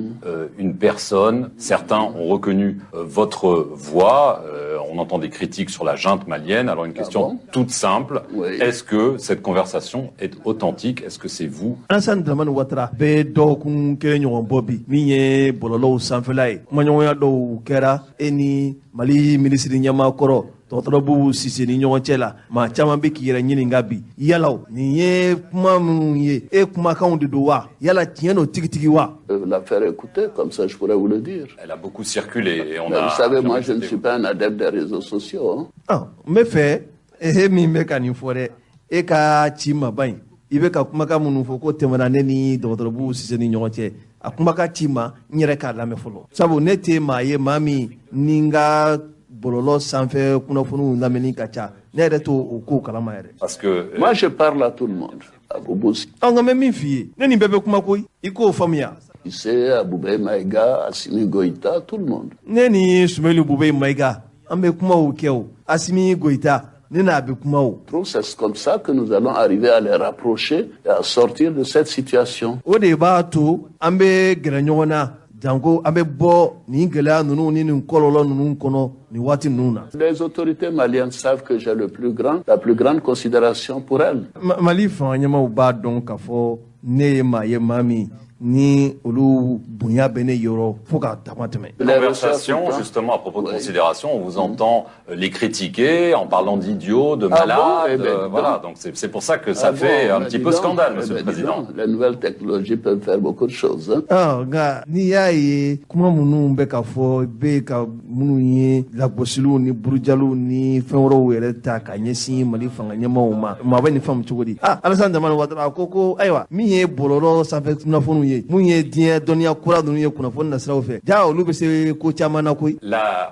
une personne. Certains ont reconnu votre voix. On entend des critiques sur la junte malienne. Alors une question Ah bon? toute simple. Oui. Est-ce que cette conversation est authentique? Est-ce que c'est vous? Alassane Dramane Ouattara bɛ dɔgɔkun kelen ɲɔgɔn bɔ bi, min ye bɔlɔlɔw sanfɛla ye, kumaɲɔgɔnya dɔw kɛra e ni Mali minisiri ɲɛmaa kɔrɔ, dɔgɔtɔrɔ Bubu Sise ni ɲɔgɔn cɛ la. Maa caman bɛ k'i yɛrɛ ɲininka bi, yala nin ye kuma minnu ye, e kumakanw de don wa? Yala tiɲɛ don tigitigi wa? La faire écouter, comme ça je pourrais vous le dire. Elle a beaucoup circulé et on Mais a vous savez, moi je ne suis pas un adepte des réseaux sociaux, hein. Ah, n bɛ fɛ e min bɛ ka nin fɔ dɛ, e ka ci ma ban yen, i bɛ ka kumakan minnu fɔ ko tɛmɛna ne ni dɔgɔtɔrɔ Bubu Sise ni ɲɔgɔn cɛ, a kumakan ci ma, n yɛrɛ k'a lamɛn fɔlɔ, sabu ne tɛ maa ye, maa min ni n ka bɔlɔlɔ sanfɛ kunnafoniw lamɛnni ka ca, ne yɛrɛ t'o o kow kalama yɛrɛ. Parce que Moi je parle à tout le monde. À Boubou Ɔ, nka n bɛ min f'i ye, ne nin bɛɛ bɛ kuma koyi, i k'o faamuya. Cissé, à Boubèye Maïga, à Assimi Goïta, tout le monde. Ne ni Sumelu Bubɛyi Mayiga, an bɛ kumaw kɛ o, Asimi Goyita, ne n'a bɛ kuma o. Je trouve que c'est comme ça que nous allons arriver à les rapprocher et à sortir de cette situation. O de b'a to an bɛ gɛrɛ ɲɔgɔn na, janko an bɛ bɔ nin gɛlɛya ninnu ni nin kɔlɔlɔ ninnu kɔnɔ nin waati ninnu na. Les autorités maliennes savent que j'ai la plus grande considération pour elles. Mali fanga ɲɛmaw b'a dɔn k'a fɔ ne ye maa ye, maa min ni olu bonya bɛ ne yɔrɔ fo ka dama tɛmɛ. Les Conversation, reçoivent tout le temps. justement, à propos de Oui. considération, on vous entend les critiquer en parlant d'idiots, de Ah bon? malades, Eh ben, dis voilà, donc. donc c'est pour ça que ça Ah fait bon, un mais petit dis peu donc, scandale, eh Monsieur ben, le dis Président. donc, les nouvelles technologies peuvent faire beaucoup de choses, hein. Ah, nka n'i y'a ye kuma minnu bɛ ka fɔ, i bɛ ka minnu ye lagosiliw ni burujaliw ni fɛn wɛrɛw yɛrɛ ta ka ɲɛsin Mali fanga ɲɛmaaw ma, maa bɛ nin faamu cogo di? Ah, Alassane Dramane Ouattara a ko ayiwa, min ye bɔlɔlɔ sanfɛ kunnafoniw ye, mun ye diɲɛ dɔnniya kura ninnu ye kunnafoni nasiraw fɛ, ja olu bɛ se ko caman na koyi.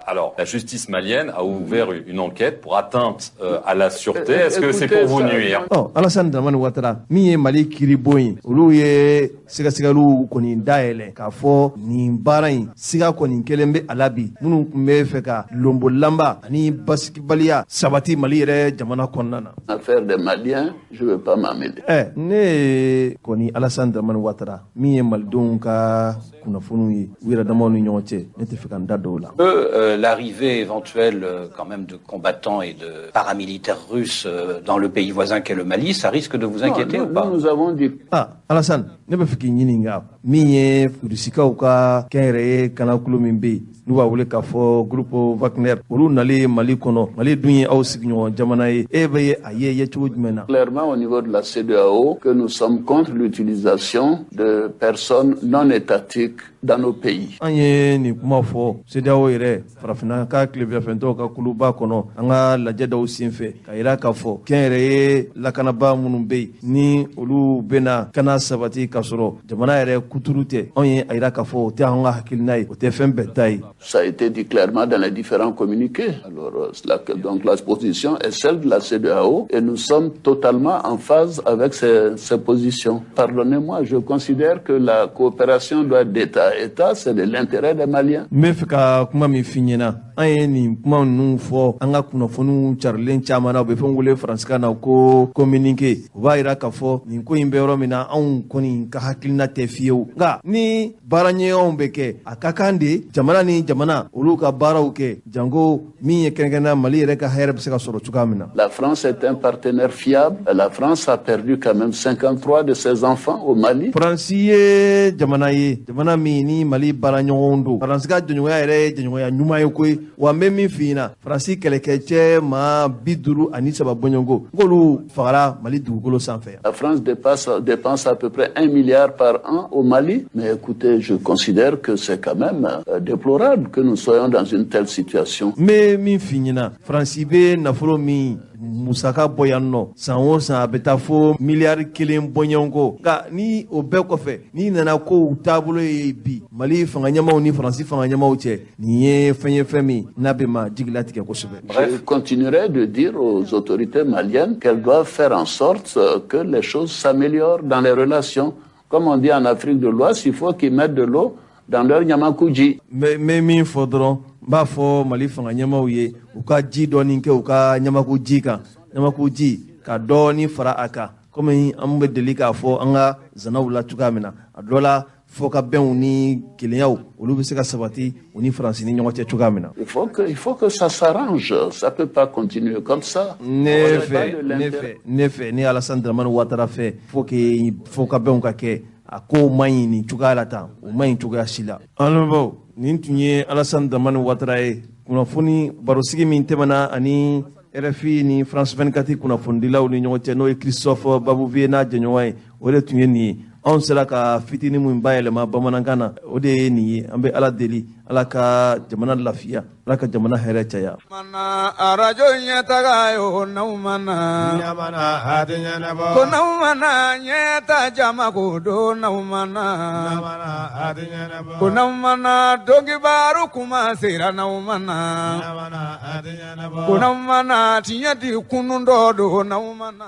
Alors, la justice malienne a ouvert une enquête pour atteinte à la sûreté. Est-ce que c'est Écoutez, pour vous nuire? Ɔ, Alassane Dramane Ouattara, min ye Mali kiiribon ye, olu ye sɛgɛsɛgɛliw kɔni dayɛlɛ k'a fɔ nin baara in siga kɔni kelen bɛ a la bi, minnu tun bɛ fɛ ka lonbolanba ani basigibaliya sabati Mali yɛrɛ jamana kɔnɔna na. Affaire des Maliens, je ne veux pas m'en mêler. Ɛ, ne ye kɔni Alassane Dramane Ouattara min Min ye malidenw ka kunnafoniw ye u yɛrɛ damaw ni ɲɔgɔn cɛ, ne tɛ fɛ ka n da dɔw la. L'arrivée éventuelle quand même de combattants et de paramilitaires russes dans le pays voisin qu'est le Mali, ça risque de vous inquiéter non, ou pas? Nous avons dit. Ah, Alassane, ne bɛ fɛ k'i ɲininka min ye rusikaw ka kɛnyɛrɛye kanakulu min bɛ yen n'u b'a wele k'a fɔ groupe Wagner, olu nalen Mali kɔnɔ, Mali dun ye aw sigiɲɔgɔn jamana ye, e bɛ a ye yecogo jumɛn na? Clairement au niveau de la CEDEAO que nous sommes contre l'utilisation de personnes non étatiques dans nos pays. An ye nin kuma fɔ CEDEAO yɛrɛ, farafinna ka tilebilafɛntɔw ka kuluba kɔnɔ, an ka lajɛ dɔw senfɛ, ka yira k'a fɔ kɛnyɛrɛye lakanabaa minnu bɛ yen ni olu bɛna kana sabati k'a sɔrɔ jamana yɛrɛ kuturu tɛ, anw ye a yira k'a fɔ o tɛ an ka hakilina ye, o tɛ fɛn bɛɛ ta ye. Ça a été dit clairement dans les différents communiqués. Alors, donc la position est celle de la CEDEAO et nous sommes totalement en phase avec ces positions. Pardonnez-moi, je considère que la coopération doit être d'État à État, c'est de l'intérêt des Maliens. N bɛ fɛ ka kuma min f'i ɲɛna, an ye nin kuma ninnu fɔ an ka kunnafoniw carilen caman na, u bɛ fɛn wele faransikan na ko communiqué. U b'a yira k'a fɔ nin ko in bɛ yɔrɔ min na, anw kɔni ka hakilina tɛ fiyewu, nka ni baaraɲɔgɔnw bɛ kɛ, a ka kan de jamana ni jamana olu ka baaraw kɛ, janko min ye kɛrɛnkɛrɛnnenya Mali yɛrɛ ka hɛrɛ bɛ se ka sɔrɔ cogoya min na. La France est un partenaire fiable. La France a perdu quand même 53 de ses enfants au Mali. Faransi ye jamana ye, jamana min ni Mali baaraɲɔgɔnw don. Faransi ka jɛɲɔgɔnya yɛrɛ ye jɛɲɔgɔnya ɲuman ye koyi. Wa n bɛ min f'i ɲɛna, Faransi kɛlɛkɛcɛ maa 53 bɔɲɔgɔnko, n k'olu fagara Mali dugukolo sanfɛ. La France dépense à peu près 1 milliard par an au Mali. Mais écoutez, je considère que c'est quand même déplorable que nous soyons dans une telle situation. N bɛ min f'i ɲɛna, Faransi bɛ nafolo min musaka bɔ yan nɔ san o san, a bɛ taa fo miliyari 1 bɔɲɔgɔnko. Nka ni o bɛɛ kɔfɛ, n'i nana kow taabolo ye bi Mali fanga ɲɛmaw ni Faransi fanga ɲɛmaw cɛ, nin ye fɛn ye, fɛn min n'a bɛ ma jigilatigɛ kosɛbɛ. Je continuerai de dire aux autorités maliennes qu'elles doivent faire en sorte que les choses s'améliorent dans les relations. Comme on dit en Afrique de l'Ouest, il faut qu'ils mettent de l'eau dans leur ɲamakuji. N bɛ min fɔ dɔrɔn, n b'a fɔ Mali fanga ɲɛmaw ye, u ka ji dɔɔni kɛ u ka ɲamakuji kan, ɲamakuji ka dɔɔni fara a kan, komi an bɛ deli k'a fɔ an ka zanaw la cogoya min na, a dɔ la fɔ ka bɛnw ni kelenyaw olu bɛ se ka sabati u ni Faransi ni ɲɔgɔn cɛ cogoya min na. Il faut que ça s'arrange. Ça peut pas continuer comme ça. Ne fɛ, ne fɛ, ne fɛ, ne Alassane Dramane Ouattara fɛ, faut que fo ka bɛnw ka kɛ. A ko man ɲi nin cogoya la tan, o man ɲi cogoya si la. An lamɛnbaaw, nin tun ye Alassane Dramane Ouattara ye, kunnafoni barosigi min tɛmɛna ani RFI ni France 24 kunnafonidilaw ni ɲɔgɔn cɛ, n'o ye Christophe Babouvier n'a jɛɲɔgɔn ye, o de tun ye nin ye. Anw sera ka fitinin min bayɛlɛma bamanankan na, o de ye nin ye. An bɛ Ala deli, Ala ka jamana lafiya, Ala ka jamana hɛrɛ caya. Mana arajo ɲɛtaga ye o n'aw mana ko n'aw mana ɲɛta jama ko don n'aw mana ko n'aw mana donkibaru kuma sera n'aw mana ko n'aw mana tiɲɛ di kunun dɔ don n'aw mana.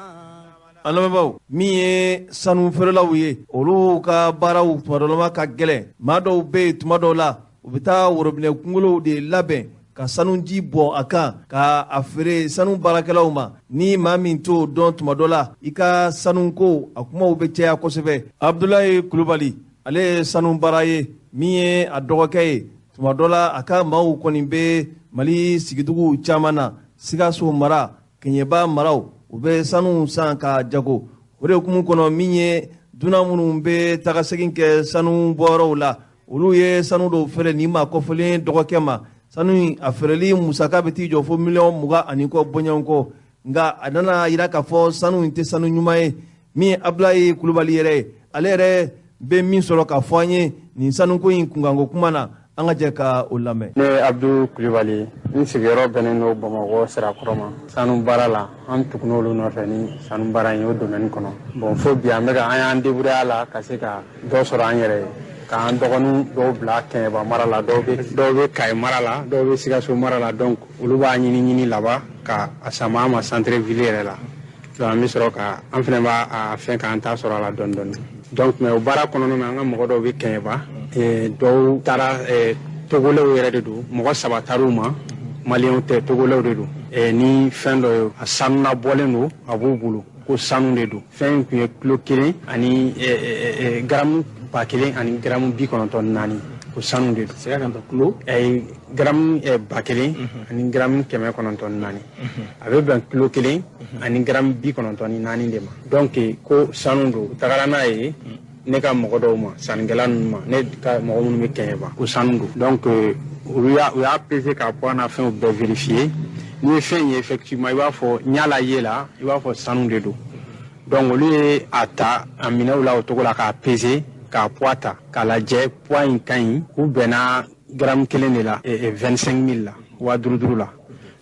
An lamɛnbaaw, min ye sanu feerelaw ye, olu ka baaraw tuma dɔ la ka gɛlɛn. Maa dɔw bɛ yen, tuma dɔw la u bɛ taa worobinɛ kunkolow de labɛn ka sanuji bɔn a kan ka a feere sanu baarakɛlaw ma. Ni maa min t'o dɔn, tuma dɔ la i ka sanuko a kumaw bɛ caya kosɛbɛ. Abudulayi Kulubali, ale ye sanu baara ye, min ye a dɔgɔkɛ ye. Tuma dɔ la a ka maaw kɔni bɛ Mali sigiduguw caman na, Sikaso mara, Kɛɲɛba maraw, u bɛ sanu san ka jago. O de hukumu kɔnɔ, min ye dunan minnu bɛ taga segin kɛ sanu bɔyɔrɔw la, olu ye sanu dɔw feere nin maa kɔfɔlen dɔgɔkɛ ma. Sanu in a feereli musaka bɛ t'i jɔ fo miliyɔn 20 ani kɔ bɔɲɔgɔnkɔ, nka a nana yira k'a fɔ sanu in tɛ sanu ɲuman ye. Min ye Abulayi Kulubali yɛrɛ ye, ale yɛrɛ bɛ min sɔrɔ k'a fɔ an ye nin sanuko in kunkanko kuma na, an ka jɛ ka o lamɛn. Ne ye Abdu Kulubali, n sigiyɔrɔ bɛnnen don Bamakɔ Sirakɔrɔ ma. Sanu baara la, an tugunn'olu nɔfɛ ni sanu baara in ye o domaine kɔnɔ. Bon, fo bi an bɛ ka an y'an débrouiller a la ka se ka dɔ sɔrɔ an yɛrɛ ye, k'an dɔgɔninw dɔw bila Kɛɲɛba mara la, dɔw bɛ Kayi mara la, dɔw bɛ Sikaso mara la. Donc olu b'a ɲini ɲini laban ka a sama an ma centre ville yɛrɛ la. Donc an bɛ sɔrɔ ka an fana b'a fɛn k'an ta sɔrɔ a la dɔɔni dɔɔni. Donc mais o baara kɔnɔna na, an ka mɔgɔ dɔw bɛ Kɛɲɛba, dɔw taara Togolɛw yɛrɛ de don, mɔgɔ saba taar'u ma, maliyɛnw tɛ, Togolɛw de don. Ni fɛn dɔ ye, a sanuna bɔlen don, a b'u bolo ko sanu de don. Fɛn in tun ye kilo 1 ani garamu 1000 ani garamu 94 ko sanu de don. Se ka kan kilo garamu 1000 ani garamu 904, a bɛ bɛn kilo 1 ani garamu 94 de ma. Donc ko sanu don, u tagara n'a ye ne ka mɔgɔ dɔw ma, sannikɛla ninnu ma, ne ka mɔgɔ minnu bɛ Kɛɲɛba, ko sanu don. Donc u y'a peser k'a poids n'a fɛnw bɛɛ vérifier. N'i ye fɛn ye effectivement, i b'a fɔ ɲa la ye la, i b'a fɔ sanu de don. Donc olu ye a ta a minɛ u la o cogo la k'a peser, k'a poids ta k'a lajɛ, poids in ka ɲi, u bɛnna gramme 1 de la, 25 000 la, 5000 la.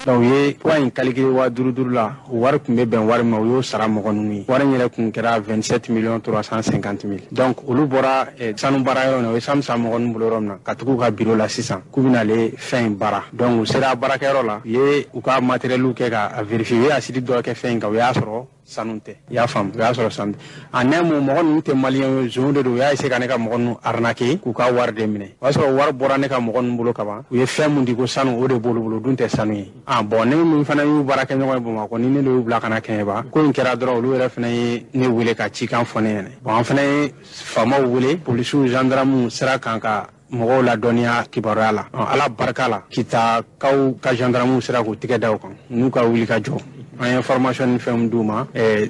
Donc u ye poids in calculer 5000 la, o wari tun bɛ bɛn wari ma, u y'o sara mɔgɔ ninnu ye. Wari in yɛrɛ tun kɛra 27 350 000. Donc olu bɔra sanu baara yɔrɔ min na, u ye sanu san mɔgɔ ninnu bolo yɔrɔ min na, ka tugu u ka bureau la sisan k'u bɛna ale fɛn in baara. Donc u sera baarakɛyɔrɔ la, u ye u ka matériel kɛ k'a vérifier, u ye acide dɔ kɛ fɛn in kan, u y'a sɔrɔ sanu tɛ. I y'a faamu, u y'a sɔrɔ sanu tɛ. En un mot, mɔgɔ ninnu tɛ maliyɛn ye, zonw de don. U y'a essayer ka ne ka mɔgɔ ninnu arnaquer k'u ka wari de minɛ. O y'a sɔrɔ wari bɔra ne ka mɔgɔ ninnu bolo kaban. U ye fɛn mun di ko sanu, o de b'olu bolo, o dun tɛ sanu ye. Ah bon, ne min fana y'u baara kɛ ɲɔgɔn ye Bamakɔ, ni ne de y'u bila ka na Kɛɲɛba, ko in kɛra dɔrɔn, olu yɛrɛ fana ye ne wele ka cikan fɔ ne ɲɛna. Bon, an fana ye faamaw wele, polisiw, gendarmew sera kan ka mɔgɔw ladɔnniya kibaruya la. Ala barika la, Kitakaw ka gendarmew sera k'u tigɛ da o kan n'u ka wuli ka jɔ. An ye formation ni fɛnw d'u ma,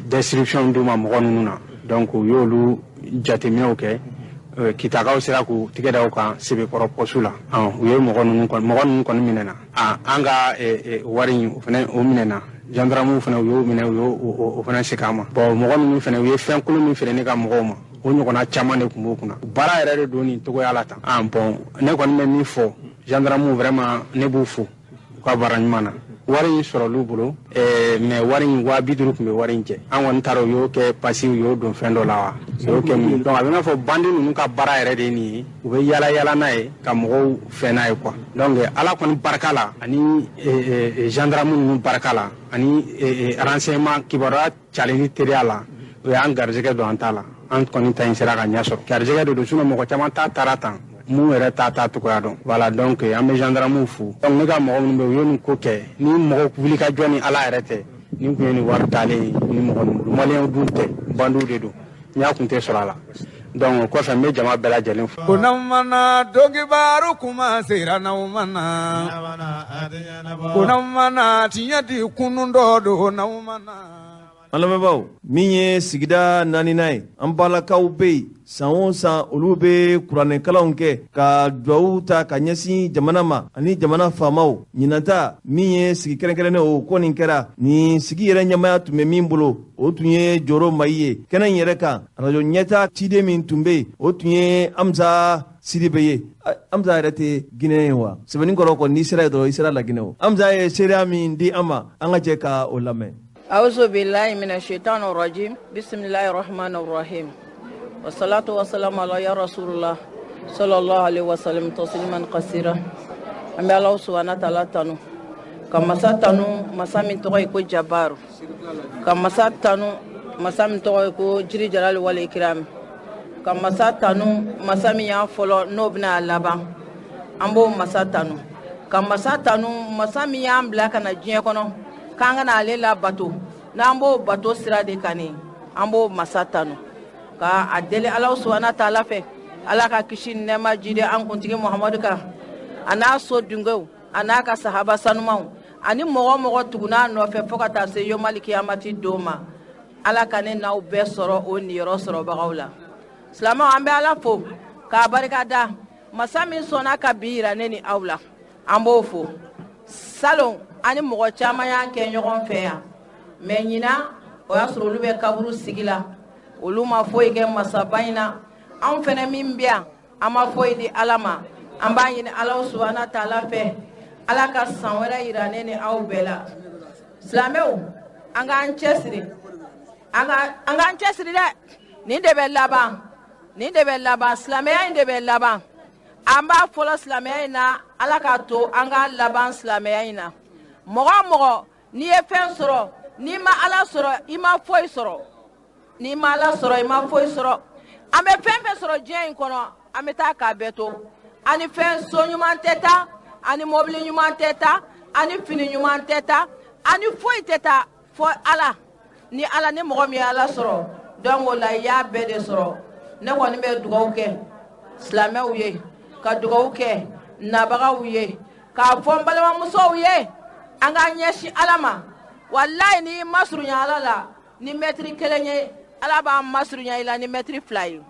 description d'u ma mɔgɔ ninnu na. Donc u y'olu jateminɛw kɛ, Kitakaw sera k'u tigɛ da o kan Sebekɔrɔ poste la. U ye mɔgɔ ninnu kɔni minɛna. An ka wari in o fana o minɛna. Gendarmew fana u y'o minɛ, u y'o fana segin an ma. Bon, mɔgɔ ninnu fana u ye fɛn kolon min feere ne ka mɔgɔw ma, o ɲɔgɔnna caman de tun b'o kunna. Baara yɛrɛ de don nin cogoya la tan. Bon, ne kɔni bɛ min fɔ, gendarmew vraiment ne b'u fo u ka baara ɲuman na. Wari in sɔrɔl'u bolo, mais wari in 50 000 tun bɛ wari in jɛ. An kɔni taara u y'o kɛ pasi, u y'o don fɛn dɔ la wa, u y'o kɛ mun. Donc a bɛ n'a fɔ bandi ninnu ka baara yɛrɛ de ye nin ye, u bɛ yala yala n'a ye ka mɔgɔw fɛn n'a ye quoi. Donc Ala kɔni barika la ani gendarme ninnu barika la ani renseignement kibaruya calen ni teriya la, o y'an garijɛgɛ don an ta la. An kɔni ta in sera ka ɲɛ sɔrɔ. Garijɛgɛ de don, sinon mɔgɔ caman ta taara tan, mun yɛrɛ ta cogoya dɔn. Voilà, donc an bɛ gendarmew fo. Donc ne ka mɔgɔ minnu bɛ yen, u ye nin ko kɛ, ni mɔgɔ wuli ka jɔ ni Ala yɛrɛ tɛ, nin tun ye nin wari talen ye ni mɔgɔ ninnu bolo. Maliyɛnw dun tɛ, bandiw de don, n y'a kun tɛ sɔrɔ a la. Donc o kɔfɛ n bɛ jama bɛɛ lajɛlen fo. Ko n'aw mana donkibaru kuma sera n'aw mana, ko n'aw mana tiɲɛ di kunun dɔ don n'aw mana. An lamɛnbaaw, min ye sigida 4nan ye, an balakaw bɛ yen san o san, olu bɛ kuranɛkalanw kɛ ka duwawu ta ka ɲɛsin jamana ma ani jamana faamaw. Ɲinanta min ye sigi kɛrɛnkɛrɛnnen, o ko nin kɛra nin sigi yɛrɛ ɲɛmaya tun bɛ min bolo, o tun ye Joro Mayi ye. Kɛnɛ in yɛrɛ kan, arajo ɲɛta ciden min tun bɛ yen, o tun ye Amsa Sidibe ye. Amsa yɛrɛ tɛ Guinée ye wa? Sɛbɛnni kɔrɔ kɔni, n'i sera yen dɔrɔn i sera Laginɛ o. Amsa ye seereya min di an ma, an ka jɛ ka o lamɛn. أعوذ بالله من الشيطان الرجيم، بسم الله الرحمن الرحيم، والصلاة والسلام على يا رسول الله صلى الله عليه وسلم تسليما كثيرا. An bɛ Ala subahana taala tanu, ka masa tanu, masa min tɔgɔ ye ko Jabaru, ka masa tanu, masa min tɔgɔ ye ko Jiri Jalali wal Ikram, ka masa tanu, masa min y'a fɔlɔ n'o bɛna a laban, an b'o masa tanu, ka masa tanu, masa min y'an bila ka na diɲɛ kɔnɔ k'an ka n'ale labato, n'an b'o bato sira de kan nin, an b'o masa tanu, ka a deli Ala subahana taala fɛ, Ala ka kisi ni nɛɛma jidi an kuntigi Muhamadu kan, a n'a so dungew, a n'a ka sahaba sanumanw, ani mɔgɔ mɔgɔ tugunn'a nɔfɛ fo ka taa se yomali kiyamati don ma. Ala ka ne n'aw bɛɛ sɔrɔ o niyɔrɔ sɔrɔbagaw la. Silamɛw, an bɛ Ala fo k'a barika da, masa min sɔnna ka bi yira ne ni aw la, an b'o fo. Salon ani mɔgɔ caman y'a kɛ ɲɔgɔn fɛ yan, mɛ ɲinan o y'a sɔrɔ olu bɛ kaburu sigi la, olu ma foyi kɛ masaba in na. Anw fɛnɛ min bɛ yan, an ma foyi di Ala ma. An b'a ɲini Ala subahana taala fɛ, Ala ka san wɛrɛ yira ne ni aw bɛɛ la. Silamɛw, an k'an cɛsiri, an k'an cɛsiri dɛ, nin de bɛ laban, nin de bɛ laban, silamɛya in de bɛ laban. An b'a fɔlɔ silamɛya in na, Ala k'a to an k'a laban silamɛya in na. Mɔgɔ o mɔgɔ n'i ye fɛn sɔrɔ, n'i ma Ala sɔrɔ, i ma foyi sɔrɔ. N'i ma Ala sɔrɔ, i ma foyi sɔrɔ. An bɛ fɛn fɛn sɔrɔ diɲɛ in kɔnɔ, an bɛ taa k'a bɛɛ to. Ani fɛn so ɲuman tɛ taa, ani mɔbili ɲuman tɛ taa, ani fini ɲuman tɛ taa, ani foyi tɛ taa fɔ Ala. Ni Ala, ni mɔgɔ min ye Ala sɔrɔ, donc o la i y'a bɛɛ de sɔrɔ. Ne kɔni bɛ dugawu kɛ silamɛw ye, ka dugawu kɛ nabagaw ye, k'a fɔ n balimamusow ye an k'an ɲɛsin Ala ma. Walayi n'i masurunya Ala la ni mɛtiri 1 ye, Ala b'an masurunya i la ni mɛtiri 2 ye.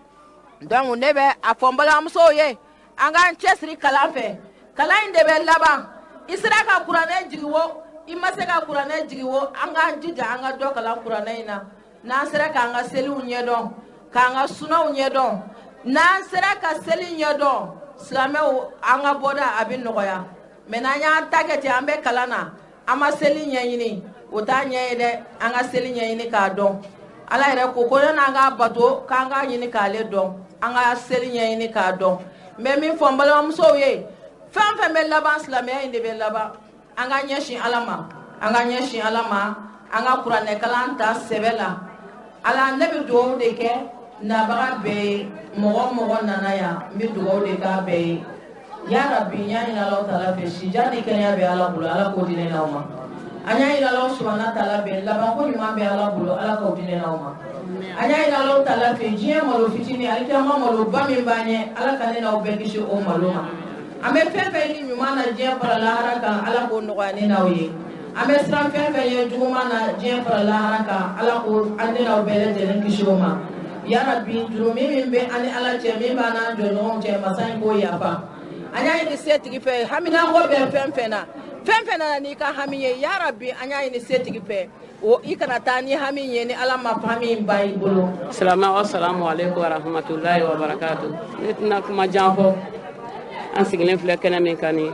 Donc ne bɛ a fɔ n balimamusow ye an k'an cɛsiri kalan fɛ. Kalan in de bɛ laban. I sera ka kuranɛ jigi wo, i ma se ka kuranɛ jigi wo, an k'an jija an ka dɔ kalan kuranɛ in na. N'an sera k'an ka seliw ɲɛdɔn, k'an ka sunaw ɲɛdɔn, n'an sera ka seli ɲɛdɔn, silamɛw an ka bɔda a bɛ nɔgɔya. Mais n'an y'an ta kɛ ten, an bɛ kalan na, an ma seli ɲɛɲini, o t'a ɲɛ ye dɛ. An ka seli ɲɛɲini k'a dɔn. Ala yɛrɛ ko ko yan'an k'a bato k'an k'a ɲini k'ale dɔn, an ka seli ɲɛɲini k'a dɔn. N bɛ min fɔ n balimamusow ye, fɛn fɛn bɛ laban silamɛya in de bɛ laban. An ka ɲɛsin Ala ma, an ka ɲɛsin Ala ma, an ka kuranɛkalan ta sɛbɛ la. Ala, ne bɛ dugawu de kɛ nabaga bɛɛ ye, mɔgɔ o mɔgɔ nana yan, n bɛ dugawu de k'a bɛɛ ye. Yarabi, n y'a ɲini Alahu taala fɛ, sijan ni kɛnɛya bɛ Ala bolo, Ala k'o di ne n'aw ma. An y'a ɲini Alahu subahana taala fɛ, labanko ɲuman bɛ Ala bolo, Ala k'o di ne n'aw ma. An y'a ɲini Alahu taala fɛ, diɲɛ malo fitinin, alikiyama maloba min b'an ɲɛ, Ala ka ne n'aw bɛɛ kisi o malo ma. An bɛ fɛn fɛn ɲini ɲuman na diɲɛ fara lahara kan, Ala k'o nɔgɔya ne n'aw ye. An bɛ siran fɛn fɛn ye juguman na diɲɛ fara lahara kan, Ala k'o an ne n'aw bɛɛ lajɛlen kisi o ma. Yarabi, jurumi min bɛ an ni Ala cɛ, min b'an n'an jɔɲɔgɔnw cɛ, masa in k'o yafa. An y'a ɲini setigi fɛ, haminanko bɛ fɛn fɛn na, fɛn fɛn nana n'i ka hami ye, yarabi an y'a ɲini setigi fɛ, o i kana taa ni hami ye ni Ala ma hami in ban i bolo. Silamɛw, assalamu alaikum wa rahmatulahi wa barakatuh. Ne tɛna kuma jan fɔ. An sigilen filɛ kɛnɛ min kan nin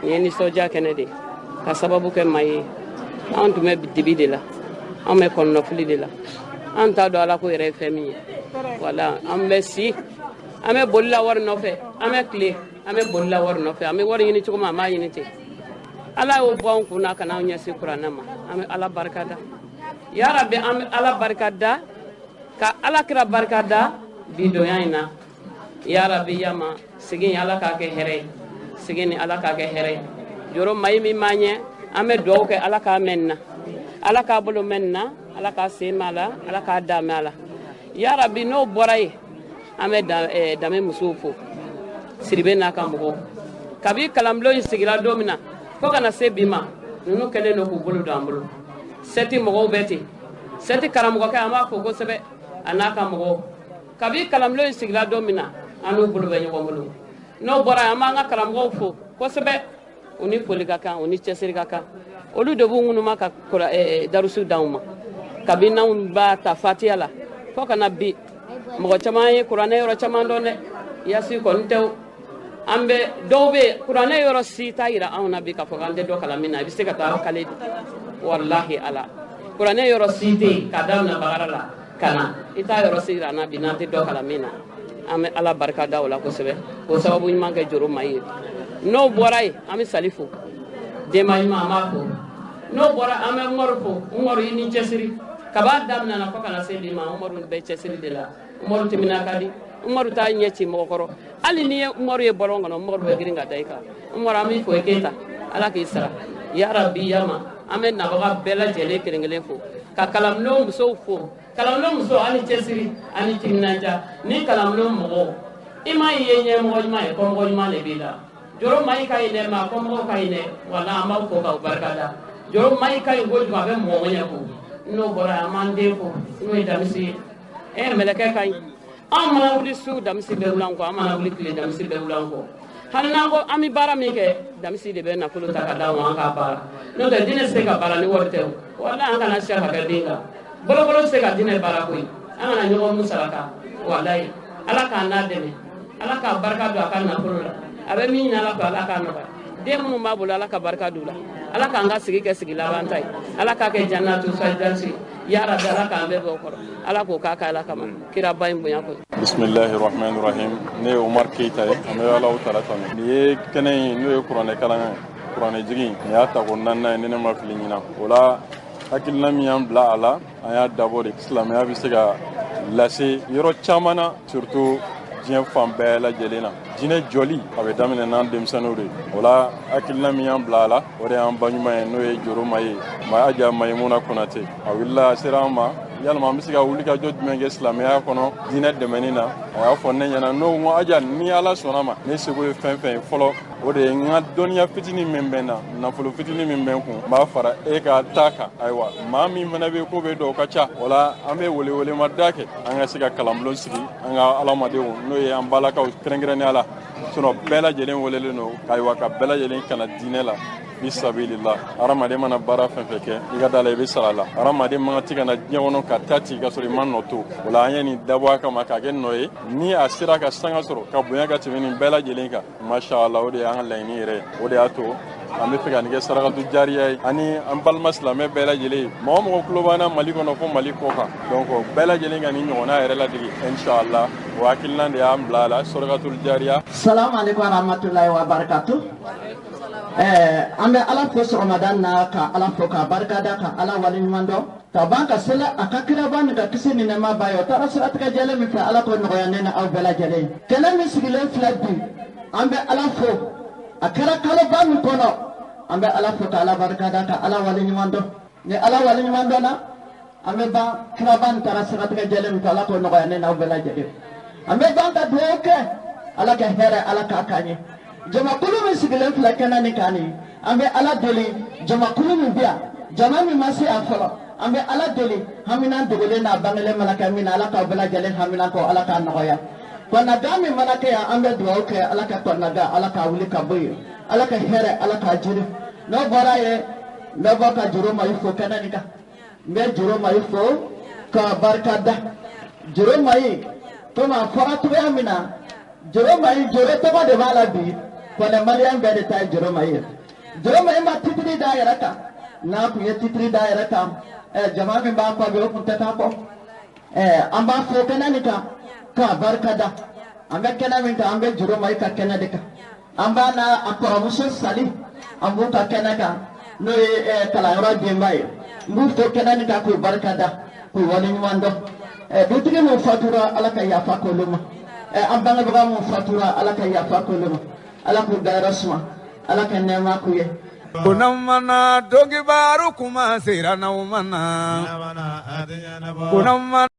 ye nisɔndiya kɛnɛ de ye, ka sababu kɛ maa ye. Anw tun bɛ dibi de la, anw bɛ kɔnɔnafili de la, an t'a dɔn Ala ko yɛrɛ ye fɛn min ye. Wala an bɛ si, an bɛ boli la wari nɔfɛ, an bɛ tile, an bɛ boli la wari nɔfɛ, an bɛ wari ɲini cogo min, an b'a ɲini ten. Ala y'o bɔ anw kun na ka n'anw ɲɛsin kuranɛ ma. An bɛ Ala barika da, yarabi, an bɛ Ala barika da, ka Ala kira barika da bi donya in na. Yarabi yama, sigi Ala k'a kɛ hɛrɛ ye, sigi ni Ala k'a kɛ hɛrɛ ye. Joro mayi min m'an ɲɛ, an bɛ dugawu kɛ Ala k'a mɛn na, Ala k'a bolo mɛn na, Ala k'a sen mɛn a la, Ala k'a da mɛn a la. Yarabi, n'o bɔra yen, an bɛ dame musow fo, Siribe n'a ka mɔgɔw. Kabi kalanbulon in sigira don min na fo ka na se bi ma, ninnu kɛlen don k'u bolo don an bolo. Sɛti mɔgɔw bɛ ten, sɛti karamɔgɔkɛ an b'a fo kosɛbɛ, a n'a ka mɔgɔw. Kabi kalanbulon in sigira don min na, an n'u bolo bɛ ɲɔgɔn bolo. N'o bɔra yen, an b'an ka karamɔgɔw fo kosɛbɛ, u ni foli ka kan, u ni cɛsiri ka kan. Olu de b'u ŋunuma ka darusu d'anw ma. Kabi n'anw b'a ta fatiya la fo ka na bi, mɔgɔ caman ye kuranɛ yɔrɔ caman dɔn dɛ, yasi kɔni tɛ o. An bɛ dɔw bɛ kuranɛ yɔrɔ si t'a yira anw na bi k'a fɔ k'an tɛ dɔ kalan min na, i bɛ se ka taa kale walahi Ala. Kuranɛ yɔrɔ si tɛ yen k'a daminɛ bakara la ka na, i t'a yɔrɔ si yira an na bi n'an tɛ dɔ kalan min na. An bɛ Ala barika da o la kosɛbɛ, k'o sababu ɲuman kɛ Joro Mayi ye. N'o bɔra yen, an bɛ Sali fo, denba ɲuman an b'a fo. N'o bɔra, an bɛ Umaru fo. Umaru i ni cɛsiri, kab'a daminɛ na fo ka na se bi ma, Umaru bɛ cɛsiri de la. Umaru timina ka di, Umaru t'a ɲɛ ci mɔgɔ kɔrɔ. Hali n'i ye Umaru ye bɔlɔn kɔnɔ, Umaru bɛ girin ka da i kan. Umaru, an b'i fo i k'e ta, Ala k'i sara. Yarabi yama, an bɛ nabaga bɛɛ lajɛlen kelen kelen fo, ka kalanbulon musow fo. Kalanbulon musow, ani cɛsiri, ani timinandiya. Ni kalanbulon mɔgɔw, i m'a ye ɲɛmɔgɔ ɲuman ye, kɔmɔgɔ ɲuman de b'i la. Joro Mayi ka ɲi dɛ, maa kɔmɔgɔw ka ɲi dɛ, wala an b'aw fo k'aw barika da. Joro Mayi ka ɲi kojugu, a bɛ mɔgɔ ɲɛ ko. N'o bɔra yen, an b'an den fo, n'o ye Damisi ye. Mɛlɛkɛ ka ɲi. Anw mana wuli su, Damisi bɛ wuli an kɔ, an mana wuli tile, Damisi bɛ wuli an kɔ. Hali n'an ko an bɛ baara min kɛ, Damisi de bɛ nafolo ta ka d'an ma, an k'a baara. N'o tɛ diinɛ tɛ se ka baara ni wari tɛ o. Walahi an kana siya ka kɛ den kan. Bolokolo tɛ se ka diinɛ baara koyi. An kana ɲɔgɔn musaraka. Walahi Ala k'an n'a dɛmɛ, Ala k'a barika don a ka nafolo la. A bɛ min ɲini Ala fɛ, Ala k'a nɔgɔya. Den minnu b'a bolo, Ala ka barika don u la. Ala k'an ka sigi kɛ sigi laban ta ye. Ala k'a kɛ jannatu sajidati. Yarabi, Ala k'an bɛɛ bɔ o kɔrɔ. Ala k'o k'a kɛ Ala kama. Kiraba in bonya kosɔn. Bismillahi rahmani rahim. Ne ye Umar Keita ye. An bɛ Alahu taala tanu. Nin ye kɛnɛ in, n'o ye kuranɛ kalan ye, kuranɛ jigin. Nin y'a tako 4nan ye, ni ne ma fili ɲina. O la, hakilina min y'an bila a la, an y'a dabɔ de silamɛya bɛ se ka lase yɔrɔ caman na, surtout diɲɛ fan bɛɛ lajɛlen na. Diinɛ jɔli a bɛ daminɛ n'an denmisɛnninw de ye. O la, hakilina min y'an bila a la, o de y'an ba ɲuman ye, n'o ye Joro Mayi ye, Maja Mayimuna Konate. A wulila a sera an ma Yalima an bɛ se ka wuli ka jɔ jumɛn kɛ silamɛya kɔnɔ diinɛ dɛmɛni na? A y'a fɔ ne ɲɛna, n'o ko aja, ni Ala sɔnna ma, ne seko ye fɛn fɛn ye fɔlɔ, o de ye n ka dɔnniya fitinin min bɛ n na, nafolo fitinin min bɛ n kun, n b'a fara e ka ta kan. Ayiwa, maa min fana bɛ ko bɛ dɔn, o ka ca o la. An bɛ welewelemada kɛ an ka se ka kalanbulon sigi an ka adamadenw, n'o ye an balakaw kɛrɛnkɛrɛnnenya la. Sinon bɛɛ lajɛlen welelen don, ayiwa, ka bɛɛ lajɛlen kana diinɛ la fi sabilillah. Hadamaden mana baara fɛn fɛn kɛ, i ka da la i bɛ sara la. Hadamaden man ka ti ka na diɲɛ kɔnɔ ka taa ci ka sɔrɔ i ma nɔ to. O la an ye nin dabɔ a kama k'a kɛ nɔ ye, ni a sera ka sanga sɔrɔ ka bonya ka tɛmɛ nin bɛɛ lajɛlen kan, masha Allah. O de y'an ka laɲini yɛrɛ ye. O de y'a to an bɛ fɛ ka nin kɛ sarakatu jariya ye ani an balima silamɛ bɛɛ lajɛlen ye, mɔgɔ mɔgɔ tulo b'an na Mali kɔnɔ fo Mali kɔ kan. Donc bɛɛ lajɛlen ka nin ɲɔgɔnna yɛrɛ ladege, inshallah. O hakilina de y'an bila a la, sarakatu jariya. Salamu alaikum warahmatullahi wabarakatuh. An bɛ Ala fo sɔgɔmada na, ka Ala fo ka barika da, ka Ala waleɲuman dɔn, ka ban ka sela a ka kiraba ni ka kisi ni nɛɛma b'a ye. O taara siratigɛ jɛlen min fɛ, Ala k'o nɔgɔya ne ni aw bɛɛ lajɛlen. Kɛnɛ min sigilen filɛ bi, an bɛ Ala fo. A kɛra kaloba min kɔnɔ, an bɛ Ala fo ka Ala barika da, ka Ala waleɲuman dɔn. Ni Ala waleɲuman dɔn na, an bɛ ban kiraba nin taara siratigɛ jɛlen min fɛ, Ala k'o nɔgɔya ne n'aw bɛɛ lajɛlen. An bɛ ban ka dugawu kɛ, Ala ka hɛrɛ, Ala k'a k'an ye. Jamakulu min sigilen filɛ kɛnɛ nin kan nin, an bɛ Ala deli. Jamakulu min bɛ yan, jama min ma se yan fɔlɔ, an bɛ Ala deli, hamina dogolen n'a bangelen mana kɛ min na, Ala k'aw bɛɛ lajɛlen hamina kɔ, Ala k'a nɔgɔya. Kɔnɔgan min mana kɛ yan, an bɛ dugawu kɛ, Ala ka kɔnɔgan, Ala k'a wuli ka bɔ yen, Ala ka hɛrɛ, Ala k'a jiri. N'o bɔra yen, n bɛ bɔ ka Joro Mayi fo kɛnɛ nin kan. N bɛ Joro Mayi fo ka barika da. Joro Mayi, komi a fɔra cogoya min na, Joro Mayi, Joro tɔgɔ de b'a la bi. Kɔnɛ maliyɛn bɛɛ de ta ye Joro Mayi ye. Joro Mayi ma titiri d'a yɛrɛ kan. N'a tun ye titiri d'a yɛrɛ kan, jama min b'a kɔ bi, o tun tɛ taa kɔ. An b'a fo kɛnɛ nin kan k'a barika da. An bɛ kɛnɛ min kan, an bɛ Joro Mayi ka kɛnɛ de kan. An b'a n'a a kɔrɔmuso Sali, an b'u ka kɛnɛ kan, n'o ye kalanyɔrɔ denba ye. N b'u fo kɛnɛ nin kan k'u barika da, k'u waleɲuman dɔn. Dutigi min fatura, Ala ka yafa k'olu ma. An bangebaga min fatura, Ala ka yafa k'olu ma, Ala k'u dayɔrɔ suma, Ala ka nɛɛma k'u ye. Ko n'aw mana donkibaru kuma sera n'aw mana ko n'aw mana.